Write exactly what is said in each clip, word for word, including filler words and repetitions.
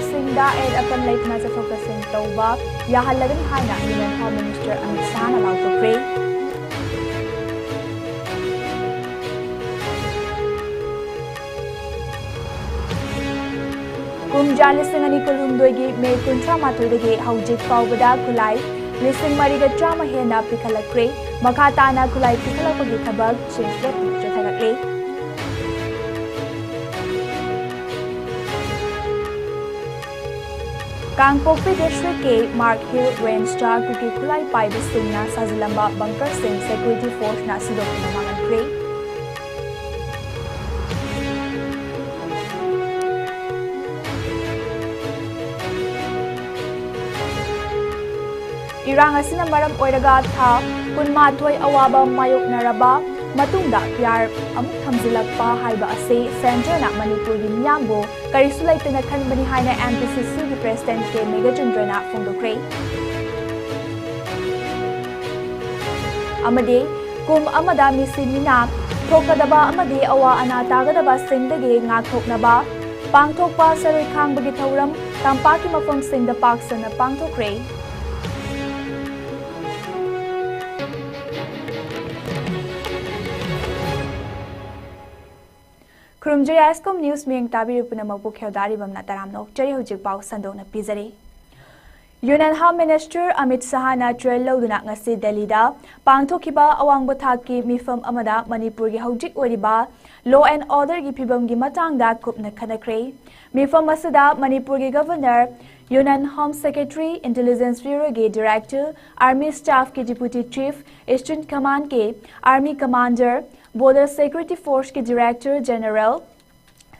ꯁꯤꯡꯗ ꯑꯌꯦꯠ ꯑꯄꯟ ꯂꯩꯇꯅ ꯆꯠꯊꯣꯛ ꯆꯠꯁꯤꯟ ꯇꯧꯕ ꯌꯥꯍꯜꯂꯒꯅꯤ ꯍꯥꯏꯅ Union Home Minister ꯑꯃꯤꯠ ꯁꯥꯍꯅ ꯂꯥꯎꯊꯣꯛꯈ꯭ꯔꯦ꯫ ꯀꯨꯝꯖꯥ ꯂꯤꯁꯤꯡ ꯑꯅꯤ ꯀꯨꯟꯍꯨꯝꯗꯣꯏꯒꯤ ꯃꯦ ꯀꯨꯟꯊ꯭ꯔꯥ ꯃꯥꯊꯣꯏꯗꯒꯤ ꯍꯧꯖꯤꯛ ꯐꯥꯎꯕꯗ ꯈꯨꯠꯂꯥꯏ ꯂꯤꯁꯤꯡ ꯃꯔꯤꯒ ꯆꯥꯝꯃ ꯍꯦꯟꯅ ꯄꯤꯈꯠꯂꯛꯈ꯭ꯔꯦ꯫ ꯃꯈꯥ ꯇꯥꯅ ꯈꯨꯠꯂꯥꯏ ꯄꯤꯈꯠꯂꯛꯄꯒꯤ ꯊꯕꯛ ꯁꯤꯡ ꯂꯦꯞꯇꯅ ꯆꯠꯊꯔꯛꯂꯤ꯫ ꯀꯥꯡꯄꯣꯛꯄꯤ ꯗꯤꯁꯇ꯭ꯔꯤꯛꯀꯤ ꯃꯥꯔꯛ ꯍꯤꯜ ꯔꯦꯟꯖꯇ ꯀꯨꯀꯤ ꯈꯨꯠꯂꯥꯏ ꯄꯥꯏꯕꯁꯤꯡꯅ ꯁꯥꯖꯤꯜꯂꯝꯕ ꯕꯪꯀꯔꯁꯤꯡ ꯁꯦꯀ꯭ꯌꯨꯔꯤꯇꯤ ꯐꯣꯔꯁꯅ ꯁꯤꯗꯣꯛꯇꯨꯅ ꯃꯥꯡꯍꯟꯈ꯭ꯔꯦ꯫ ꯏꯔꯥꯡ ꯑꯁꯤꯅ ꯃꯔꯝ ꯑꯣꯏꯔꯒ ꯊꯥ ꯀꯨꯟꯃꯥꯊꯣꯏ ꯑꯋꯥꯕ ꯃꯥꯌꯣꯛꯅꯔꯕ ꯃꯇꯨꯡꯗ ꯄꯤꯌꯥꯔ ꯑꯃꯨꯛ ꯊꯝꯖꯤꯜꯂꯛꯄ ꯍꯥꯏꯕ ꯑꯁꯤ ꯁꯦꯟꯇꯔꯅ ꯃꯅꯤꯄꯨꯔꯒꯤ ꯃꯤꯌꯥꯝꯕꯨ ꯀꯔꯤꯁꯨ ꯂꯩꯇꯅ ꯈꯟꯕꯅꯤ ꯍꯥꯏꯅ M P C Cꯒꯤ President K ꯃꯦꯘꯆꯟꯗ꯭ꯔꯅ ꯐꯣꯡꯗꯣꯛꯈ꯭ꯔꯦ꯫ ꯑꯃꯗꯤ ꯀꯨꯝ ꯑꯃꯗ ꯃꯤꯁꯤ ꯃꯤꯅꯥ ꯊꯣꯛꯀꯗꯕ ꯑꯃꯗꯤ ꯑꯋꯥ ꯑꯅꯥ ꯇꯥꯒꯗꯕꯁꯤꯡꯗꯒꯤ ꯉꯥꯛꯊꯣꯛꯅꯕ ꯄꯥꯡꯊꯣꯛꯄ ꯁꯔꯨꯏ ꯈꯥꯡꯕꯒꯤ ꯊꯧꯔꯝ ꯇꯝꯄꯥꯛꯀꯤ ꯃꯐꯝꯁꯤꯡꯗ ꯄꯥꯛ ꯁꯟꯅ ꯄꯥꯡꯊꯣꯛꯈ꯭ꯔꯦ꯫ ꯈꯨꯔꯨꯝꯖꯔꯤ ISCOM News ꯃꯤꯌꯦꯡ ꯇꯥꯕꯤꯔꯤꯕ ꯄꯨꯝꯅꯃꯛꯄꯨ ꯈꯦꯜꯗꯥꯔꯤꯕꯝꯅ ꯇꯔꯥꯝꯅ ꯑꯣꯛꯆꯔꯤ꯫ ꯍꯧꯖꯤꯛ ꯄꯥꯎ ꯁꯟꯗꯣꯛꯅ ꯄꯤꯖꯔꯤ꯫ Union Home Minister ꯑꯃꯤꯠ ꯁꯍꯥꯅ ꯇ꯭ꯔꯦꯜ ꯂꯧꯗꯨꯅ ꯉꯁꯤ ꯗꯦꯜꯂꯤꯗ ꯄꯥꯡꯊꯣꯛꯈꯤꯕ ꯑꯋꯥꯡꯕ ꯊꯥꯛꯀꯤ ꯃꯤꯐꯝ ꯑꯃꯗ ꯃꯅꯤꯄꯨꯔꯒꯤ ꯍꯧꯖꯤꯛ ꯑꯣꯏꯔꯤꯕ law and orderꯒꯤ ꯐꯤꯕꯝꯒꯤ ꯃꯇꯥꯡꯗ ꯀꯨꯞꯅ ꯈꯟꯅꯈ꯭ꯔꯦ꯫ ꯃꯤꯐꯝ ꯑꯁꯤꯗ ꯃꯅꯤꯄꯨꯔꯒꯤ Governor, Union Home Secretary, Intelligence Bureauꯒꯤ Director, Army Staffꯀꯤ Deputy Chief, Eastern Commandꯀꯤ Army Commander, Border Security Forceꯀꯤ Director General,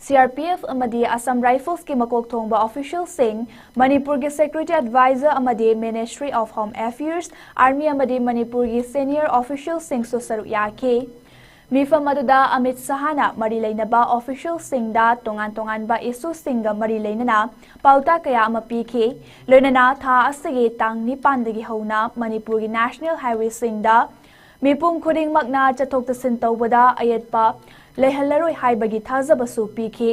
C R P F ꯑꯃꯗꯤ Assam Riflesꯀꯤ ꯃꯀꯣꯛ ꯊꯣꯡꯕ officialꯁꯤꯡ, ꯃꯅꯤꯄꯨꯔꯒꯤ Security Advisor ꯑꯃꯗꯤ Ministry of Home Affairs, Army ꯑꯃꯗꯤ ꯃꯅꯤꯄꯨꯔꯒꯤ senior officialꯁꯤꯡꯁꯨ ꯁꯔꯨꯛ ꯌꯥꯈꯤ꯫ ꯃꯤꯐꯝ ꯑꯗꯨꯗ ꯑꯃꯤꯠ ꯁꯍꯥꯅ ꯃꯔꯤ ꯂꯩꯅꯕ officialꯁꯤꯡꯗ ꯇꯣꯉꯥꯟ ꯇꯣꯉꯥꯟꯕ issueꯁꯤꯡꯒ ꯃꯔꯤ ꯂꯩꯅꯅ ꯄꯥꯎꯇꯥꯛ ꯀꯌꯥ ꯑꯃ ꯄꯤꯈꯤ꯫ ꯂꯣꯏꯅꯅ ꯊꯥ ꯑꯁꯤꯒꯤ ꯇꯥꯡ ꯅꯤꯄꯥꯟꯗꯒꯤ ꯍꯧꯅ ꯃꯅꯤꯄꯨꯔꯒꯤ national highwayꯁꯤꯡꯗ ꯃꯤꯄꯨꯝ ꯈꯨꯗꯤꯡꯃꯛꯅ ꯆꯠꯊꯣꯛ ꯆꯠꯁꯤꯟ ꯇꯧꯕꯗ ꯑꯌꯦꯠꯄ ꯂꯩꯍꯜꯂꯔꯣꯏ ꯍꯥꯏꯕꯒꯤ ꯊꯥꯖꯕꯁꯨ ꯄꯤꯈꯤ꯫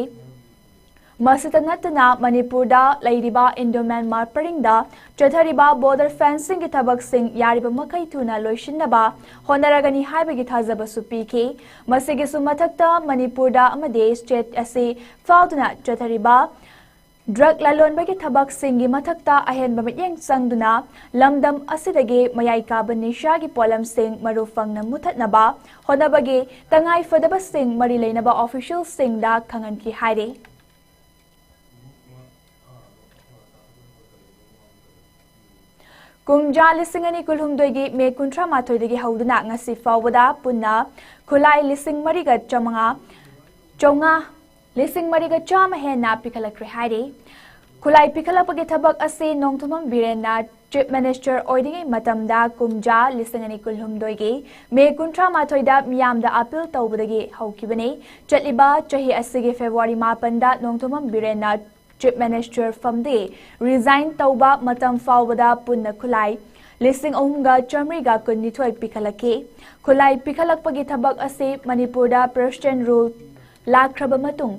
ꯃꯁꯤꯇ ꯅꯠꯇꯅ ꯃꯅꯤꯄꯨꯔꯗ ꯂꯩꯔꯤꯕ ꯏꯟꯗꯣ ꯃ꯭ꯌꯥꯟꯃꯥꯔ ꯄꯔꯤꯡꯗ ꯆꯠꯊꯔꯤꯕ ꯕꯣꯔꯗꯔ ꯐꯦꯟꯁꯤꯡꯒꯤ ꯊꯕꯛꯁꯤꯡ ꯌꯥꯔꯤꯕ ꯃꯈꯩ ꯊꯨꯅ ꯂꯣꯏꯁꯤꯟꯅꯕ ꯍꯣꯠꯅꯔꯒꯅꯤ ꯍꯥꯏꯕꯒꯤ ꯊꯥꯖꯕꯁꯨ ꯄꯤꯈꯤ꯫ ꯃꯁꯤꯒꯤꯁꯨ ꯃꯊꯛꯇ ꯃꯅꯤꯄꯨꯔꯗ ꯑꯃꯗꯤ ꯁ꯭ꯇꯦꯠ ꯑꯁꯤ ꯐꯥꯎꯗꯨꯅ ꯆꯠꯊꯔꯤꯕ ꯗ꯭ꯔꯒ ꯂꯂꯣꯟꯕꯒꯤ ꯊꯕꯛꯁꯤꯡꯒꯤ ꯃꯊꯛꯇ ꯑꯍꯦꯟꯕ ꯃꯤꯠꯌꯦꯡ ꯆꯪꯗꯨꯅ ꯂꯝꯗꯝ ꯑꯁꯤꯗꯒꯤ ꯃꯌꯥꯏ ꯀꯥꯕ ꯅꯤꯁꯥꯒꯤ ꯄꯣꯠꯂꯝꯁꯤꯡ ꯃꯔꯨ ꯐꯪꯅ ꯃꯨꯊꯠꯅꯕ ꯍꯣꯠꯅꯕꯒꯤ ꯇꯉꯥꯏ ꯐꯗꯕꯁꯤꯡ ꯃꯔꯤ ꯂꯩꯅꯕ ꯑꯣꯐꯤꯁꯤꯌꯦꯜꯁꯤꯡꯗ ꯈꯪꯍꯟꯈꯤ ꯍꯥꯏꯔꯤ꯫ ꯀꯨꯝꯖꯥ ꯂꯤꯁꯤꯡ ꯑꯅꯤ ꯀꯨꯟꯍꯨꯝꯗꯣꯏꯒꯤ ꯃꯦ ꯀꯨꯟꯊ꯭ꯔꯥ ꯃꯥꯊꯣꯏꯗꯒꯤ ꯍꯧꯗꯨꯅ ꯉꯁꯤ ꯐꯥꯎꯕꯗ ꯄꯨꯟꯅ ꯈꯨꯠꯂꯥꯏ ꯂꯤꯁꯤꯡ ꯃꯔꯤꯒ ꯆꯥꯃꯉꯥ, ꯆꯥꯝꯃꯉꯥ, ꯂꯤꯁꯤꯡ ꯃꯔꯤꯒ ꯆꯥꯝꯃ ꯍꯦꯟꯅ ꯄꯤꯈꯠꯂꯛꯈ꯭ꯔꯦ ꯍꯥꯏꯔꯤ꯫ ꯈꯨꯠꯂꯥꯏ ꯄꯤꯈꯠꯂꯛꯄꯒꯤ ꯊꯕꯛ ꯑꯁꯤ ꯅꯣꯡꯊꯣꯝꯕꯝ ꯕꯤꯔꯦꯟꯅ ꯆꯤꯐ ꯃꯤꯅꯤꯁꯇꯔ ꯑꯣꯏꯔꯤꯉꯩ ꯃꯇꯝꯗ ꯀꯨꯝꯖꯥ ꯂꯤꯁꯤꯡ ꯑꯅꯤ ꯀꯨꯟꯍꯨꯝꯗꯣꯏꯒꯤ ꯃꯦ ꯀꯨꯟꯊ꯭ꯔꯥ ꯃꯥꯊꯣꯏꯗ ꯃꯤꯌꯥꯝꯗ ꯑꯄꯤꯜ ꯇꯧꯕꯗꯒꯤ ꯍꯧꯈꯤꯕꯅꯤ꯫ ꯆꯠꯂꯤꯕ ꯆꯍꯤ ꯑꯁꯤꯒꯤ ꯐꯦꯕ꯭ꯔꯨꯋꯥꯔꯤ ꯃꯥꯄꯟꯗ ꯅꯣꯡꯊꯣꯝꯕꯝ ꯕꯤꯔꯦꯟꯅ ꯆꯤꯐ ꯃꯤꯅꯤꯁꯇꯔ ꯐꯝꯗꯒꯤ ꯔꯤꯖꯥꯏꯟ ꯇꯧꯕ ꯃꯇꯝ ꯐꯥꯎꯕꯗ ꯄꯨꯟꯅ ꯈꯨꯠꯂꯥꯏ ꯂꯤꯁꯤꯡ ꯑꯍꯨꯝꯒ ꯆꯥꯃꯔꯤꯒ ꯀꯨꯟꯅꯤꯊꯣꯏ ꯄꯤꯈꯠꯂꯛꯈꯤ꯫ ꯈꯨꯠꯂꯥꯏ ꯄꯤꯈꯠꯂꯛꯄꯒꯤ ꯊꯕꯛ ꯑꯁꯤ ꯃꯅꯤꯄꯨꯔꯗ ꯄ꯭ꯔꯦꯁꯤꯗꯦꯟ ꯔꯨꯜ ꯂꯥꯛꯈ꯭ꯔꯕ ꯃꯇꯨꯡ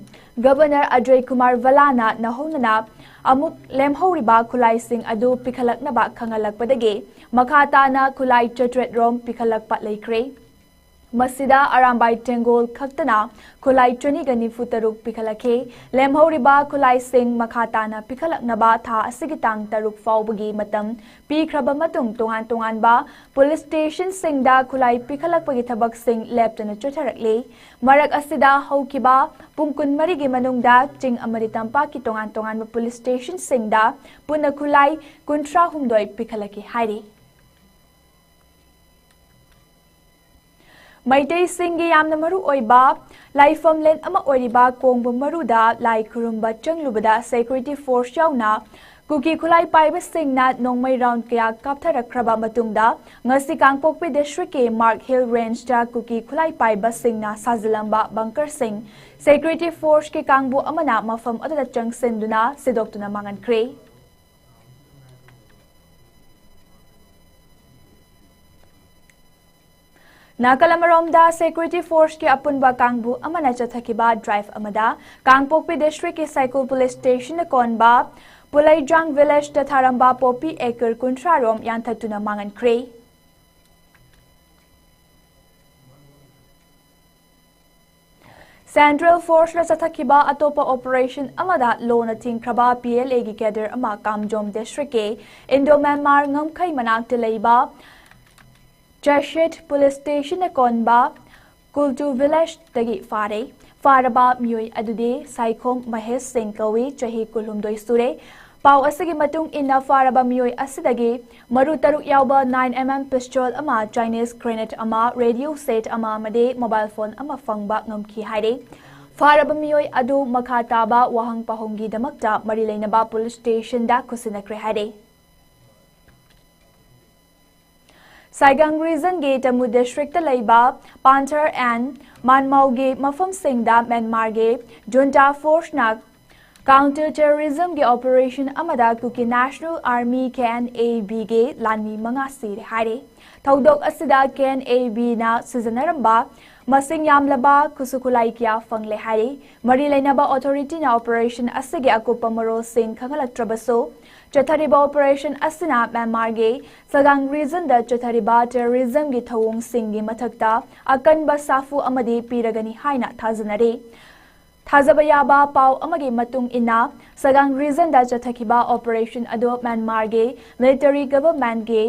ꯒꯕꯔꯅꯔ ꯑꯖꯣꯏ ꯀꯨꯃꯥꯔ ꯚꯜꯂꯥꯅ ꯅꯧꯍꯧꯅꯅ ꯑꯃꯨꯛ ꯂꯦꯝꯍꯧꯔꯤꯕ ꯈꯨꯠꯂꯥꯏꯁꯤꯡ ꯑꯗꯨ ꯄꯤꯈꯠꯂꯛꯅꯕ ꯈꯪꯍꯜꯂꯛꯄꯗꯒꯤ ꯃꯈꯥ ꯇꯥꯅ ꯈꯨꯠꯂꯥꯏ ꯆꯥꯇ꯭ꯔꯦꯠ ꯔꯣꯝ ꯄꯤꯈꯠꯂꯛꯄ ꯂꯩꯈ꯭ꯔꯦ꯫ ꯃꯁꯤꯗ ꯑꯔꯥꯝꯕꯥꯏ ꯇꯦꯡꯒꯣꯜ ꯈꯛꯇꯅ ꯈꯨꯠꯂꯥꯏ ꯆꯅꯤꯒ ꯅꯤꯐꯨ ꯇꯔꯨꯛ ꯄꯤꯈꯠꯂꯛꯈꯤ꯫ ꯂꯦꯝꯍꯧꯔꯤꯕ ꯈꯨꯠꯂꯥꯏꯁꯤꯡ ꯃꯈꯥ ꯇꯥꯅ ꯄꯤꯈꯠꯂꯛꯅꯕ ꯊꯥ ꯑꯁꯤꯒꯤ ꯇꯥꯡ ꯇꯔꯨꯛ ꯐꯥꯎꯕꯒꯤ ꯃꯇꯝ ꯄꯤꯈ꯭ꯔꯕ ꯃꯇꯨꯡ ꯇꯣꯉꯥꯟ ꯇꯣꯉꯥꯟꯕ ꯄꯨꯂꯤꯁ ꯁ꯭ꯇꯦꯁꯟꯁꯤꯡꯗ ꯈꯨꯠꯂꯥꯏ ꯄꯤꯈꯠꯂꯛꯄꯒꯤ ꯊꯕꯛꯁꯤꯡ ꯂꯦꯞꯇꯅ ꯆꯠꯊꯔꯛꯂꯤ꯫ ꯃꯔꯛ ꯑꯁꯤꯗ ꯍꯧꯈꯤꯕ ꯄꯨꯡ ꯀꯨꯟꯃꯔꯤꯒꯤ ꯃꯅꯨꯡꯗ ꯆꯤꯡ ꯑꯃꯗꯤ ꯇꯝꯄꯥꯛꯀꯤ ꯇꯣꯉꯥꯟ ꯇꯣꯉꯥꯟꯕ ꯄꯨꯂꯤꯁ ꯁ꯭ꯇꯦꯁꯟꯁꯤꯡꯗ ꯄꯨꯟꯅ ꯈꯨꯠꯂꯥꯏ ꯀꯨꯟꯊ꯭ꯔꯥꯍꯨꯝꯗꯣꯏ ꯄꯤꯈꯠꯂꯛꯈꯤ ꯍꯥꯏꯔꯤ꯫ ꯃꯩꯇꯩꯁꯤꯡꯒꯤ ꯌꯥꯝꯅ ꯃꯔꯨ ꯑꯣꯏꯕ ꯂꯥꯏꯐꯝꯂꯦꯟ ꯑꯃ ꯑꯣꯏꯔꯤꯕ ꯀꯣꯡꯕ ꯃꯔꯨꯗ ꯂꯥꯏ ꯈꯨꯔꯨꯝꯕ ꯆꯪꯂꯨꯕꯗ ꯁꯦꯀ꯭ꯌꯨꯔꯤꯇꯤ ꯐꯣꯔꯁ ꯌꯥꯎꯅ ꯀꯨꯀꯤ ꯈꯨꯠꯂꯥꯏ ꯄꯥꯏꯕꯁꯤꯡꯅ ꯅꯣꯡꯃꯩ ꯔꯥꯎꯟ ꯀꯌꯥ ꯀꯥꯞꯊꯔꯛꯈ꯭ꯔꯕ ꯃꯇꯨꯡꯗ ꯉꯁꯤ ꯀꯥꯡꯄꯣꯛꯄꯤ ꯗꯤꯁꯇ꯭ꯔꯤꯛꯀꯤ ꯃꯥꯔꯛ ꯍꯤꯜ ꯔꯦꯟꯖꯇ ꯀꯨꯀꯤ ꯈꯨꯠꯂꯥꯏ ꯄꯥꯏꯕꯁꯤꯡꯅ ꯁꯥꯖꯤꯜꯂꯝꯕ ꯕꯪꯀꯔꯁꯤꯡ ꯁꯦꯀ꯭ꯌꯨꯔꯤꯇꯤ ꯐꯣꯔꯁꯀꯤ ꯀꯥꯡꯕꯨ ꯑꯃꯅ ꯃꯐꯝ ꯑꯗꯨꯗ ꯆꯪꯁꯤꯟꯗꯨꯅ ꯁꯤꯗꯣꯛꯇꯨꯅ ꯃꯥꯡꯍꯟꯈ꯭ꯔꯦ꯫ ꯅꯥꯀꯜ ꯑꯃꯔꯣꯝꯗ, ꯁꯦꯀ꯭ꯌꯨꯔꯤꯇꯤ ꯐꯣꯔꯁꯀꯤ ꯑꯄꯨꯟꯕ ꯀꯥꯡꯕꯨ ꯑꯃꯅ ꯆꯠꯊꯈꯤꯕ ꯗ꯭ꯔꯥꯏꯚ ꯑꯃꯗ ꯀꯥꯡꯄꯣꯛꯄꯤ ꯗꯤꯁꯇ꯭ꯔꯤꯛꯀꯤ ꯁꯥꯏꯀꯨꯜ ꯄꯨꯂꯤꯁ ꯁ꯭ꯇꯦꯁꯟꯗ ꯀꯣꯟꯕ ꯄꯨꯂꯩꯖꯥꯡ ꯚꯤꯂꯦꯖꯇ ꯊꯥꯔꯝꯕ ꯄꯣꯄꯤ ꯑꯦꯀꯔ ꯀꯨꯟꯊ꯭ꯔꯥ ꯔꯣꯝ ꯌꯥꯟꯊꯠꯇꯨꯅ ꯃꯥꯡꯍꯟꯈ꯭ꯔꯦ꯫ ꯁꯦꯟꯇ꯭ꯔꯦꯜ ꯐꯣꯔꯁꯅ ꯆꯠꯊꯈꯤꯕ ꯑꯇꯣꯞꯄ ꯑꯣꯄꯔꯦꯁꯟ ꯑꯃꯗ ꯂꯣꯅ ꯊꯤꯡꯈ꯭ꯔꯕ ꯄꯤ ꯑꯦꯜ ꯑꯦꯒꯤ ꯀꯦꯗꯔ ꯑꯃ ꯀꯥꯝꯖꯣꯝ ꯗꯤꯁꯇ꯭ꯔꯤꯛꯀꯤ ꯏꯟꯗꯣ ꯃ꯭ꯌꯥꯟꯃꯥꯔ ꯉꯝꯈꯩ ꯃꯅꯥꯛꯇ ꯂꯩꯕ ꯆꯦꯁꯦꯠ ꯄꯨꯂꯤꯁ ꯁ꯭ꯇꯦꯁꯟꯗ ꯀꯣꯟꯕ ꯀꯨꯜꯇꯨ ꯚꯤꯂꯦꯖꯇꯒꯤ ꯐꯥꯔꯦ꯫ ꯐꯥꯔꯕ ꯃꯤꯑꯣꯏ ꯑꯗꯨꯗꯤ ꯁꯥꯏꯈꯣꯝ ꯃꯍꯦꯁ ꯁꯤꯡ ꯀꯧꯏ, ꯆꯍꯤ ꯀꯨꯟꯍꯨꯝꯗꯣꯏ ꯁꯨꯔꯦ꯫ ꯄꯥꯎ ꯑꯁꯤꯒꯤ ꯃꯇꯨꯡ ꯏꯟꯅ, ꯐꯥꯔꯕ ꯃꯤꯑꯣꯏ ꯑꯁꯤꯗꯒꯤ ꯃꯔꯨ ꯇꯔꯨꯛ ꯌꯥꯎꯕ ꯅꯥꯏꯟ ꯑꯦꯝ ꯑꯦꯝ ꯄꯤꯁꯇꯣꯜ ꯑꯃ, ꯆꯥꯏꯅꯤꯁ ꯒ꯭ꯔꯦꯅꯦꯗ ꯑꯃ, ꯔꯦꯗꯤꯑꯣ ꯁꯦꯠ ꯑꯃ ꯑꯃꯗꯤ ꯃꯣꯕꯥꯏꯜ ꯐꯣꯟ ꯑꯃ ꯐꯪꯕ ꯉꯝꯈꯤ ꯍꯥꯏꯔꯤ꯫ ꯐꯥꯔꯕ ꯃꯤꯑꯣꯏ ꯑꯗꯨ ꯃꯈꯥ ꯇꯥꯕ ꯋꯥꯍꯪ ꯄꯥꯎꯍꯪꯒꯤꯗꯃꯛꯇ ꯃꯔꯤ ꯂꯩꯅꯕ ꯄꯨꯂꯤꯁ ꯁ꯭ꯇꯦꯁꯟꯗ ꯈꯨꯠꯁꯤꯟꯅꯈ꯭ꯔꯦ ꯍꯥꯏꯔꯤ꯫ ꯁꯥꯏꯒꯥꯡ ꯔꯤꯖꯟꯒꯤ ꯇꯃꯨ ꯗꯤꯁꯇ꯭ꯔꯤꯛꯇ ꯂꯩꯕ ꯄꯥꯟꯊꯔ ꯑꯦꯟ ꯃꯥꯟꯃꯥꯎꯒꯤ ꯃꯐꯝꯁꯤꯡꯗ ꯃ꯭ꯌꯥꯟꯃꯥꯔꯒꯤ ꯖꯨꯟꯇꯥ ꯐꯣꯔꯁꯅ ꯀꯥꯎꯟꯇꯔ ꯇꯦꯔꯣꯔꯤꯖꯝꯒꯤ ꯑꯣꯄꯔꯦꯁꯟ ꯑꯃꯗ ꯀꯨꯀꯤ national army, K N A ꯕꯤꯒꯤ ꯂꯥꯟꯃꯤ ꯃꯉꯥ ꯁꯤꯔꯦ ꯍꯥꯏꯔꯤ꯫ ꯊꯧꯗꯣꯛ ꯑꯁꯤꯗ ꯀꯦ ꯑꯦꯟ ꯑꯦ ꯕꯤꯅ ꯁꯤꯖꯤꯟꯅꯔꯝꯕ ꯃꯁꯤꯡ ꯌꯥꯝꯂꯕ ꯈꯨꯠꯁꯨ ꯈꯨꯠꯂꯥꯏ ꯀꯌꯥ ꯐꯪꯂꯦ ꯍꯥꯏꯔꯤ꯫ ꯃꯔꯤ ꯂꯩꯅꯕ ꯑꯣꯊꯣꯔꯤꯇꯤꯅ ꯑꯣꯄꯔꯦꯁꯟ ꯑꯁꯤꯒꯤ ꯑꯀꯨꯞꯄ ꯃꯔꯣꯜꯁꯤꯡ ꯈꯪꯍꯜꯂꯛꯇ꯭ꯔꯕꯁꯨ, ꯆꯠꯊꯔꯤꯕ ꯑꯣꯄꯔꯦꯁꯟ ꯑꯁꯤꯅ ꯃ꯭ꯌꯥꯟꯃꯥꯔꯒꯤ ꯁꯥꯒꯥꯡ ꯔꯤꯖꯟꯗ ꯆꯠꯊꯔꯤꯕ ꯇꯦꯔꯣꯔꯤꯖꯝꯒꯤ ꯊꯧꯑꯣꯡꯁꯤꯡꯒꯤ ꯃꯊꯛꯇ ꯑꯀꯟꯕ ꯁꯥꯐꯨ ꯑꯃꯗꯤ ꯄꯤꯔꯒꯅꯤ ꯍꯥꯏꯅ ꯊꯥꯖꯅꯔꯤ꯫ ꯊꯥꯖꯕ ꯌꯥꯕ ꯄꯥꯎ ꯑꯃꯒꯤ ꯃꯇꯨꯡ ꯏꯟꯅ, ꯁꯥꯒꯥꯡ ꯔꯤꯖꯟꯗ ꯆꯠꯊꯈꯤꯕ ꯑꯣꯄꯔꯦꯁꯟ ꯑꯗꯨ ꯃ꯭ꯌꯥꯟꯃꯥꯔꯒꯤ ꯃꯤꯂꯤꯇꯔꯤ ꯒꯚꯔꯟꯃꯦꯟꯠꯀꯤ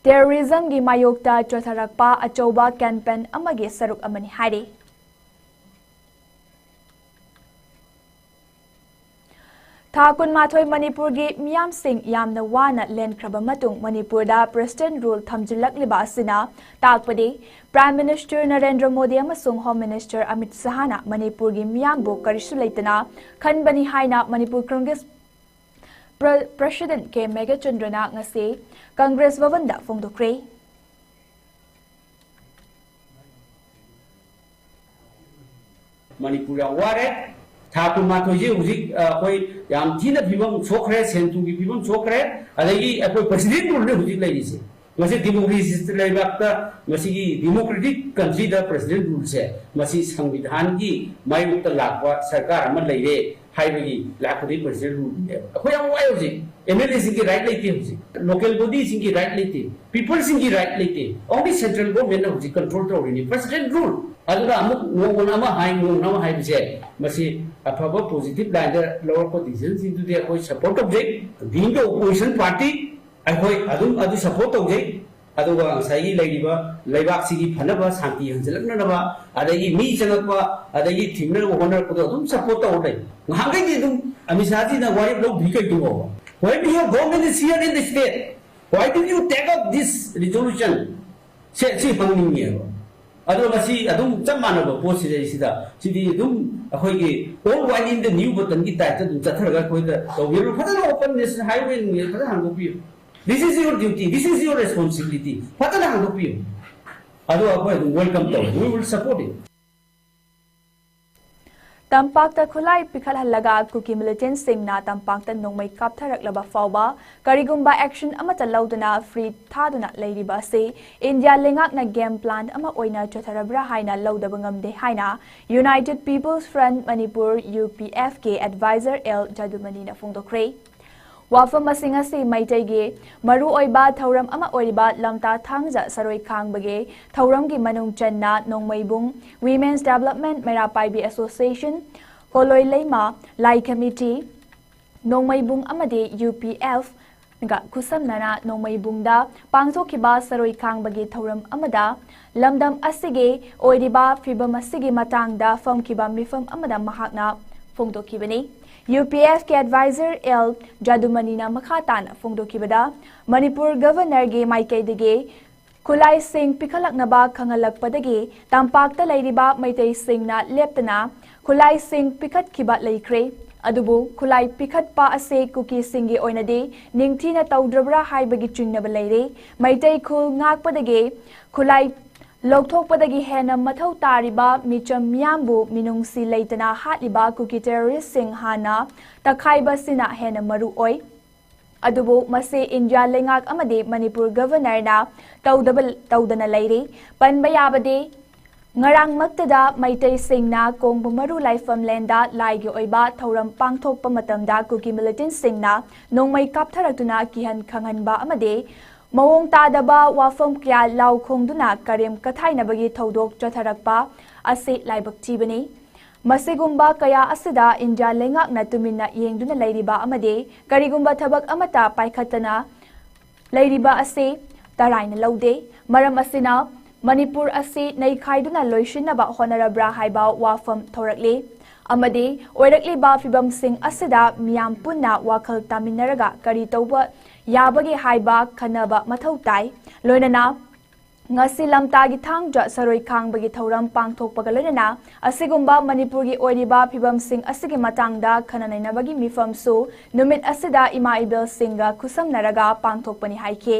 ꯇꯦꯔꯣꯔꯤꯖꯝꯒꯤ ꯃꯥꯌꯣꯛꯇ ꯆꯠꯊꯔꯛꯄ ꯑꯆꯧꯕ ꯀꯦꯝꯄꯦꯟ ꯑꯃꯒꯤ ꯁꯔꯨꯛ ꯑꯃꯅꯤ ꯍꯥꯏꯔꯤ꯫ ꯊꯥ ꯀꯨꯟꯃꯥꯊꯣꯏ ꯃꯅꯤꯄꯨꯔꯒꯤ ꯃꯤꯌꯥꯝꯁꯤꯡ ꯌꯥꯝꯅ ꯋꯥꯅ ꯂꯦꯟꯈ꯭ꯔꯕ ꯃꯇꯨꯡ ꯃꯅꯤꯄꯨꯔꯗ ꯄ꯭ꯔꯦꯁꯤꯗꯦꯟꯠ ꯔꯨꯜ ꯊꯝꯖꯤꯜꯂꯛꯂꯤꯕ ꯑꯁꯤꯅ ꯇꯥꯛꯄꯗꯤ ꯄ꯭ꯔꯥꯏꯝ ꯃꯤꯅꯤꯁꯇꯔ ꯅꯔꯦꯟꯗ꯭ꯔ ꯃꯣꯗꯤ ꯑꯃꯁꯨꯡ ꯍꯣꯝ ꯃꯤꯅꯤꯁꯇꯔ ꯑꯃꯤꯠ ꯁꯍꯥꯅ ꯃꯅꯤꯄꯨꯔꯒꯤ ꯃꯤꯌꯥꯝꯕꯨ ꯀꯔꯤꯁꯨ ꯂꯩꯇꯅ ꯈꯟꯕꯅꯤ ꯍꯥꯏꯅ ꯃꯅꯤꯄꯨꯔ ꯀꯪꯒ꯭ꯔꯦꯁ ꯄ꯭ꯔ-, ꯄ꯭ꯔꯦꯁꯤꯗꯦꯟꯠ ꯀꯦ ꯃꯦꯘꯆꯟꯗ꯭ꯔꯅ ꯉꯁꯤ ꯀꯪꯒ꯭ꯔꯦꯁ ꯚꯕꯟꯗ ꯐꯣꯡꯗꯣꯛꯈ꯭ꯔꯦ꯫ ꯃꯅꯤꯄꯨꯔ ꯌꯥꯝ ꯋꯥꯔꯦ꯫ ꯊꯥ ꯀꯨꯟꯃꯥꯊꯣꯏꯁꯦ ꯍꯧꯖꯤꯛ, ꯑ, ꯑꯩꯈꯣꯏ ꯌꯥꯝ ꯊꯤꯅ ꯐꯤꯕꯝ ꯁꯣꯛꯈ꯭ꯔꯦ, ꯁꯦꯟ ꯊꯨꯝꯒꯤ ꯐꯤꯕꯝ ꯁꯣꯛꯈ꯭ꯔꯦ, ꯑꯗꯒꯤ ꯑꯩꯈꯣꯏ ꯄ꯭ꯔꯦꯁꯤꯗꯦꯟꯠ ꯔꯨꯜꯅꯦ ꯍꯧꯖꯤꯛ ꯂꯩꯔꯤꯁꯦ꯫ ꯃꯁꯤ ꯗꯤꯃꯣꯀ꯭ꯔꯦꯁꯤ ꯂꯩꯕꯥꯛꯇ, ꯃꯁꯤꯒꯤ ꯗꯤꯃꯣꯀ꯭ꯔꯦꯇꯤꯛ ꯀꯟꯇ꯭ꯔꯤꯗ ꯄ꯭ꯔꯦꯁꯤꯗꯦꯟ ꯔꯨꯜꯁꯦ ꯃꯁꯤ ꯁꯪꯕꯤꯙꯥꯟꯒꯤ ꯃꯥꯌꯣꯛꯇ ꯂꯥꯛꯄ ꯁꯔꯀꯥꯔ ꯑꯃ ꯂꯩꯔꯦ ꯍꯥꯏꯕꯒꯤ ꯂꯥꯛꯄꯗꯒꯤ ꯄ꯭ꯔꯦꯁꯤꯗꯦꯟ ꯔꯨꯜꯅꯦꯕ꯫ ꯑꯩꯈꯣꯏ ꯌꯥꯝ ꯋꯥꯏ ꯍꯧꯖꯤꯛ꯫ ꯑꯦꯝ ꯑꯦꯜ ꯑꯦꯁꯤꯡꯒꯤ ꯔꯥꯏꯠ ꯂꯩꯇꯦ ꯍꯧꯖꯤꯛ, ꯂꯣꯀꯦꯜ ꯕꯣꯗꯤꯁꯤꯡꯒꯤ ꯔꯥꯏꯠ ꯂꯩꯇꯦ, ꯄꯤꯄꯜꯁꯤꯡꯒꯤ ꯔꯥꯏꯠ ꯂꯩꯇꯦ꯫ ꯑꯣꯡꯂꯤ ꯁꯦꯟꯇ꯭ꯔꯦꯜ ꯒꯣꯔꯃꯦꯟꯅ ꯍꯧꯖꯤꯛ ꯀꯟꯇ꯭ꯔꯣꯜ ꯇꯧꯔꯤꯅꯤ, ꯄ꯭ꯔꯦꯁꯤꯗꯦꯟ ꯔꯨꯜ꯫ ꯑꯗꯨꯅ ꯑꯃꯨꯛ ꯅꯣꯡꯃꯅ ꯑꯃ ꯍꯥꯏ, ꯅꯣꯡꯃꯅ ꯑꯃ ꯍꯥꯏꯕꯁꯦ, ꯃꯁꯤ ꯑꯐꯕ ꯄꯣꯖꯤꯇꯤꯚ ꯂꯥꯏꯟꯗ ꯂꯧꯔꯛꯄ ꯗꯤꯁꯤꯖꯟꯁꯤꯡꯗꯨꯗꯤ ꯑꯩꯈꯣꯏ ꯁꯄꯣꯔꯠ ꯇꯧꯖꯩ꯫ ꯕꯤꯡ ꯗ ꯑꯣꯄꯣꯖꯤꯁꯟ ꯄꯥꯔꯇꯤ, ꯑꯩꯈꯣꯏ ꯑꯗꯨꯝ ꯑꯗꯨ ꯁꯄꯣꯔꯠ ꯇꯧꯖꯩ꯫ ꯑꯗꯨꯒ ꯉꯁꯥꯏꯒꯤ ꯂꯩꯔꯤꯕ ꯂꯩꯕꯥꯛꯁꯤꯒꯤ ꯐꯅꯕ, ꯁꯥꯟꯇꯤ ꯍꯟꯖꯤꯜꯂꯛꯅꯅꯕ, ꯑꯗꯒꯤ ꯃꯤ ꯆꯪꯉꯛꯄ, ꯑꯗꯒꯤ ꯊꯤꯡꯅꯅꯕ ꯍꯣꯠꯅꯔꯛꯄꯗꯣ ꯑꯗꯨꯝ ꯁꯄꯣꯔꯠ ꯇꯧꯔ ꯂꯩ꯫ ꯉꯍꯥꯟꯈꯩꯗꯤ ꯑꯗꯨꯝ ꯑꯃꯤꯠ ꯁꯥꯍꯖꯤꯅ ꯋꯥꯔꯦꯞ ꯂꯧꯗ꯭ꯔꯤ ꯀꯩꯒꯤꯅꯣꯕ? When your government is here in the state, why did you take up this resolution? ꯁꯦ, ꯁꯤ ꯍꯪꯅꯤꯡꯉꯦꯕ꯫ ꯑꯗꯣ ꯃꯁꯤ ꯑꯗꯨꯝ ꯆꯞ ꯃꯥꯟꯅꯕ ꯄꯣꯠꯁꯤꯗꯩꯁꯤꯗ, ꯁꯤꯗꯤ ꯑꯗꯨꯝ ꯑꯩꯈꯣꯏꯒꯤ old wine in the new bottleꯒꯤ typeꯇ ꯑꯗꯨꯝ ꯆꯠꯊꯔꯒ ꯑꯩꯈꯣꯏꯗ ꯇꯧꯕꯤꯔꯣ꯫ ꯐꯖꯅ openness, highway ꯅꯨꯡꯋꯦ ꯐꯖꯅ ꯍꯥꯡꯗꯣꯛꯄꯤꯌꯨ꯫ This is your duty, this is your responsibility. ꯐꯖꯅ ꯍꯥꯡꯗꯣꯛꯄꯤꯌꯨ꯫ ꯑꯗꯣ ꯑꯩꯈꯣꯏ ꯑꯗꯨꯝ welcome ꯇꯧꯋꯦ, we will support it. ꯇꯝꯄꯥꯛꯇ ꯈꯨꯠꯂꯥꯏ ꯄꯤꯈꯠꯍꯜꯂꯒ ꯀꯨꯀꯤ ꯃꯤꯂꯤꯇꯦꯟꯠꯁꯤꯡꯅ ꯇꯝꯄꯥꯛꯇ ꯅꯣꯡꯃꯩ ꯀꯥꯞꯊꯔꯛꯂꯕ ꯐꯥꯎꯕ ꯀꯔꯤꯒꯨꯝꯕ action ꯑꯃꯠꯇ ꯂꯧꯗꯅ free ꯊꯥꯗꯨꯅ ꯂꯩꯔꯤꯕ ꯑꯁꯤ ꯏꯟꯗꯤꯌꯥ ꯂꯩꯉꯥꯛꯅ game plan ꯑꯃ ꯑꯣꯏꯅ ꯆꯠꯊꯔꯕ꯭ꯔꯥ ꯍꯥꯏꯅ ꯂꯧꯗꯕ ꯉꯝꯗꯦ ꯍꯥꯏꯅ United People's Front Manipur, UPFꯀꯤ advisor ꯑꯦꯜ ꯖꯥꯗꯨꯃꯅꯤꯅ ꯐꯣꯡꯗꯣꯛꯈ꯭ꯔꯦ꯫ ꯋꯥꯐꯝ ꯑꯁꯤꯡ ꯑꯁꯤ ꯃꯩꯇꯩꯒꯤ ꯃꯔꯨꯑꯣꯏꯕ ꯊꯧꯔꯝ ꯑꯃ ꯑꯣꯏꯔꯤꯕ ꯂꯝꯇꯥ ꯊꯥꯡꯖ ꯁꯔꯣꯏ ꯈꯥꯡꯕꯒꯤ ꯊꯧꯔꯝꯒꯤ ꯃꯅꯨꯡ ꯆꯟꯅ ꯅꯣꯡꯃꯩꯕꯨꯡ, Women's Development ꯃꯩꯔꯥ ꯄꯥꯏꯕꯤ Association, ꯀꯣꯂꯣꯏ ꯂꯩꯃ ꯂꯥꯏ committee, ꯅꯣꯡꯃꯩꯕꯨꯡ ꯑꯃꯗꯤ UPF ꯒ ꯈꯨꯠꯁꯝꯅꯅ ꯅꯣꯡꯃꯩꯕꯨꯡꯗ ꯄꯥꯡꯊꯣꯛꯈꯤꯕ ꯁꯔꯣꯏ ꯈꯥꯡꯕꯒꯤ ꯊꯧꯔꯝ ꯑꯃꯗ ꯂꯝꯗꯝ ꯑꯁꯤꯒꯤ ꯑꯣꯏꯔꯤꯕ ꯐꯤꯕꯝ ꯑꯁꯤꯒꯤ ꯃꯇꯥꯡꯗ ꯐꯝꯈꯤꯕ ꯃꯤꯐꯝ ꯑꯃꯗ ꯃꯍꯥꯛꯅ ꯐꯣꯡꯗꯣꯛꯈꯤꯕꯅꯤ꯫ UPFꯀꯤ advisor ꯑꯦꯜ ꯖꯥꯗꯨꯃꯅꯤꯅ ꯃꯈꯥ ꯇꯥꯅ ꯐꯣꯡꯗꯣꯛꯈꯤꯕꯗ, ꯃꯅꯤꯄꯨꯔ governorꯒꯤ ꯃꯥꯏꯀꯩꯗꯒꯤ ꯈꯨꯠꯂꯥꯏꯁꯤꯡ ꯄꯤꯈꯠꯂꯛꯅꯕ ꯈꯪꯍꯜꯂꯛꯄꯗꯒꯤ ꯇꯝꯄꯥꯛꯇ ꯂꯩꯔꯤꯕ ꯃꯩꯇꯩꯁꯤꯡꯅ ꯂꯦꯞꯇꯅ ꯈꯨꯠꯂꯥꯏꯁꯤꯡ ꯄꯤꯈꯠꯈꯤꯕ ꯂꯩꯈ꯭ꯔꯦ꯫ ꯑꯗꯨꯕꯨ ꯈꯨꯠꯂꯥꯏ ꯄꯤꯈꯠꯄ ꯑꯁꯤ ꯀꯨꯀꯤꯁꯤꯡꯒꯤ ꯑꯣꯏꯅꯗꯤ ꯅꯤꯡꯊꯤꯅ ꯇꯧꯗ꯭ꯔꯕ꯭ꯔꯥ ꯍꯥꯏꯕꯒꯤ ꯆꯤꯡꯅꯕ ꯂꯩꯔꯦ꯫ ꯃꯩꯇꯩ ꯈꯨꯜ ꯉꯥꯛꯄꯗꯒꯤ ꯈꯨꯠꯂꯥꯏ ꯂꯧꯊꯣꯛꯄꯗꯒꯤ ꯍꯦꯟꯅ ꯃꯊꯧ ꯇꯥꯔꯤꯕ ꯃꯤꯆꯝ ꯃꯤꯌꯥꯝꯕꯨ ꯃꯤꯅꯨꯡꯁꯤ ꯂꯩꯇꯅ ꯍꯥꯠꯂꯤꯕ ꯀꯨꯀꯤ terroristꯁꯤꯡ ꯍꯥꯟꯅ ꯇꯛꯈꯥꯏꯕꯁꯤꯅ ꯍꯦꯟꯅ ꯃꯔꯨ ꯑꯣꯏ꯫ ꯑꯗꯨꯕꯨ ꯃꯁꯤ ꯏꯟꯗꯤꯌꯥ ꯂꯩꯉꯥꯛ ꯑꯃꯗꯤ ꯃꯅꯤꯄꯨꯔ ꯒꯕꯔꯅꯔꯅ ꯇꯧꯗꯕ ꯇꯧꯗꯅ ꯂꯩꯔꯤ꯫ ꯄꯟꯕ ꯌꯥꯕꯗꯤ, ꯉꯔꯥꯡꯃꯛꯇꯗ ꯃꯩꯇꯩꯁꯤꯡꯅ ꯀꯣꯡꯕ ꯃꯔꯨ ꯂꯥꯏꯐꯝꯂꯦꯟꯗ ꯂꯥꯏꯒꯤ ꯑꯣꯏꯕ ꯊꯧꯔꯝ ꯄꯥꯡꯊꯣꯛꯄ ꯃꯇꯝꯗ ꯀꯨꯀꯤ ꯃꯤꯂꯤꯇꯦꯟꯠꯁꯤꯡꯅ ꯅꯣꯡꯃꯩ ꯀꯥꯞꯊꯔꯛꯇꯨꯅ ꯀꯤꯍꯟ ꯈꯪꯍꯟꯕ ꯑꯃꯗꯤ ꯃꯑꯣꯡ ꯇꯥꯗꯕ ꯋꯥꯐꯝ ꯀꯌꯥ ꯂꯥꯎ ꯈꯣꯡꯗꯨꯅ ꯀꯔꯦꯝ ꯀꯊꯥꯏꯅꯕꯒꯤ ꯊꯧꯗꯣꯛ ꯆꯠꯊꯔꯛꯄ ꯑꯁꯤ ꯂꯥꯏꯕꯛ ꯊꯤꯕꯅꯤ꯫ ꯃꯁꯤꯒꯨꯝꯕ ꯀꯌꯥ ꯑꯁꯤꯗ ꯏꯟꯗꯤꯌꯥ ꯂꯩꯉꯥꯛꯅ ꯇꯨꯃꯤꯟꯅ ꯌꯦꯡꯗꯨꯅ ꯂꯩꯔꯤꯕ ꯑꯃꯗꯤ ꯀꯔꯤꯒꯨꯝꯕ ꯊꯕꯛ ꯑꯃꯠꯇ ꯄꯥꯏꯈꯠꯇꯅ ꯂꯩꯔꯤꯕ ꯑꯁꯤ ꯇꯔꯥꯏꯅ ꯂꯧꯗꯦ꯫ ꯃꯔꯝ ꯑꯁꯤꯅ ꯃꯅꯤꯄꯨꯔ ꯑꯁꯤ ꯅꯩꯈꯥꯏꯗꯨꯅ ꯂꯣꯏꯁꯤꯟꯅꯕ ꯍꯣꯠꯅꯔꯕ꯭ꯔꯥ ꯍꯥꯏꯕ ꯋꯥꯐꯝ ꯊꯣꯔꯛꯂꯤ꯫ ꯑꯃꯗꯤ ꯑꯣꯏꯔꯛꯂꯤꯕ ꯐꯤꯕꯝꯁꯤꯡ ꯑꯁꯤꯗ ꯃꯤꯌꯥꯝ ꯄꯨꯟꯅ ꯋꯥꯈꯜ ꯇꯥꯃꯤꯟꯅꯔꯒ ꯀꯔꯤ ꯇꯧꯕ ꯌꯥꯕꯒꯦ ꯍꯥꯏꯕ ꯈꯟꯅꯕ ꯃꯊꯧ ꯇꯥꯏ꯫ ꯂꯣꯏꯅꯅ ꯉꯁꯤ ꯂꯝꯇꯥꯒꯤ ꯊꯥꯡꯖ ꯁꯔꯣꯏ ꯈꯥꯡꯕꯒꯤ ꯊꯧꯔꯝ ꯄꯥꯡꯊꯣꯛꯄꯒ ꯂꯣꯏꯅꯅ ꯑꯁꯤꯒꯨꯝꯕ ꯃꯅꯤꯄꯨꯔꯒꯤ ꯑꯣꯏꯔꯤꯕ ꯐꯤꯕꯝꯁꯤꯡ ꯑꯁꯤꯒꯤ ꯃꯇꯥꯡꯗ ꯈꯟꯅ ꯅꯩꯅꯕꯒꯤ ꯃꯤꯐꯝꯁꯨ ꯅꯨꯃꯤꯠ ꯑꯁꯤꯗ ꯏꯃꯥ ꯏꯕꯦꯜꯁꯤꯡꯒ ꯈꯨꯠꯁꯝꯅꯔꯒ ꯄꯥꯡꯊꯣꯛꯄꯅꯤ ꯍꯥꯏꯈꯤ꯫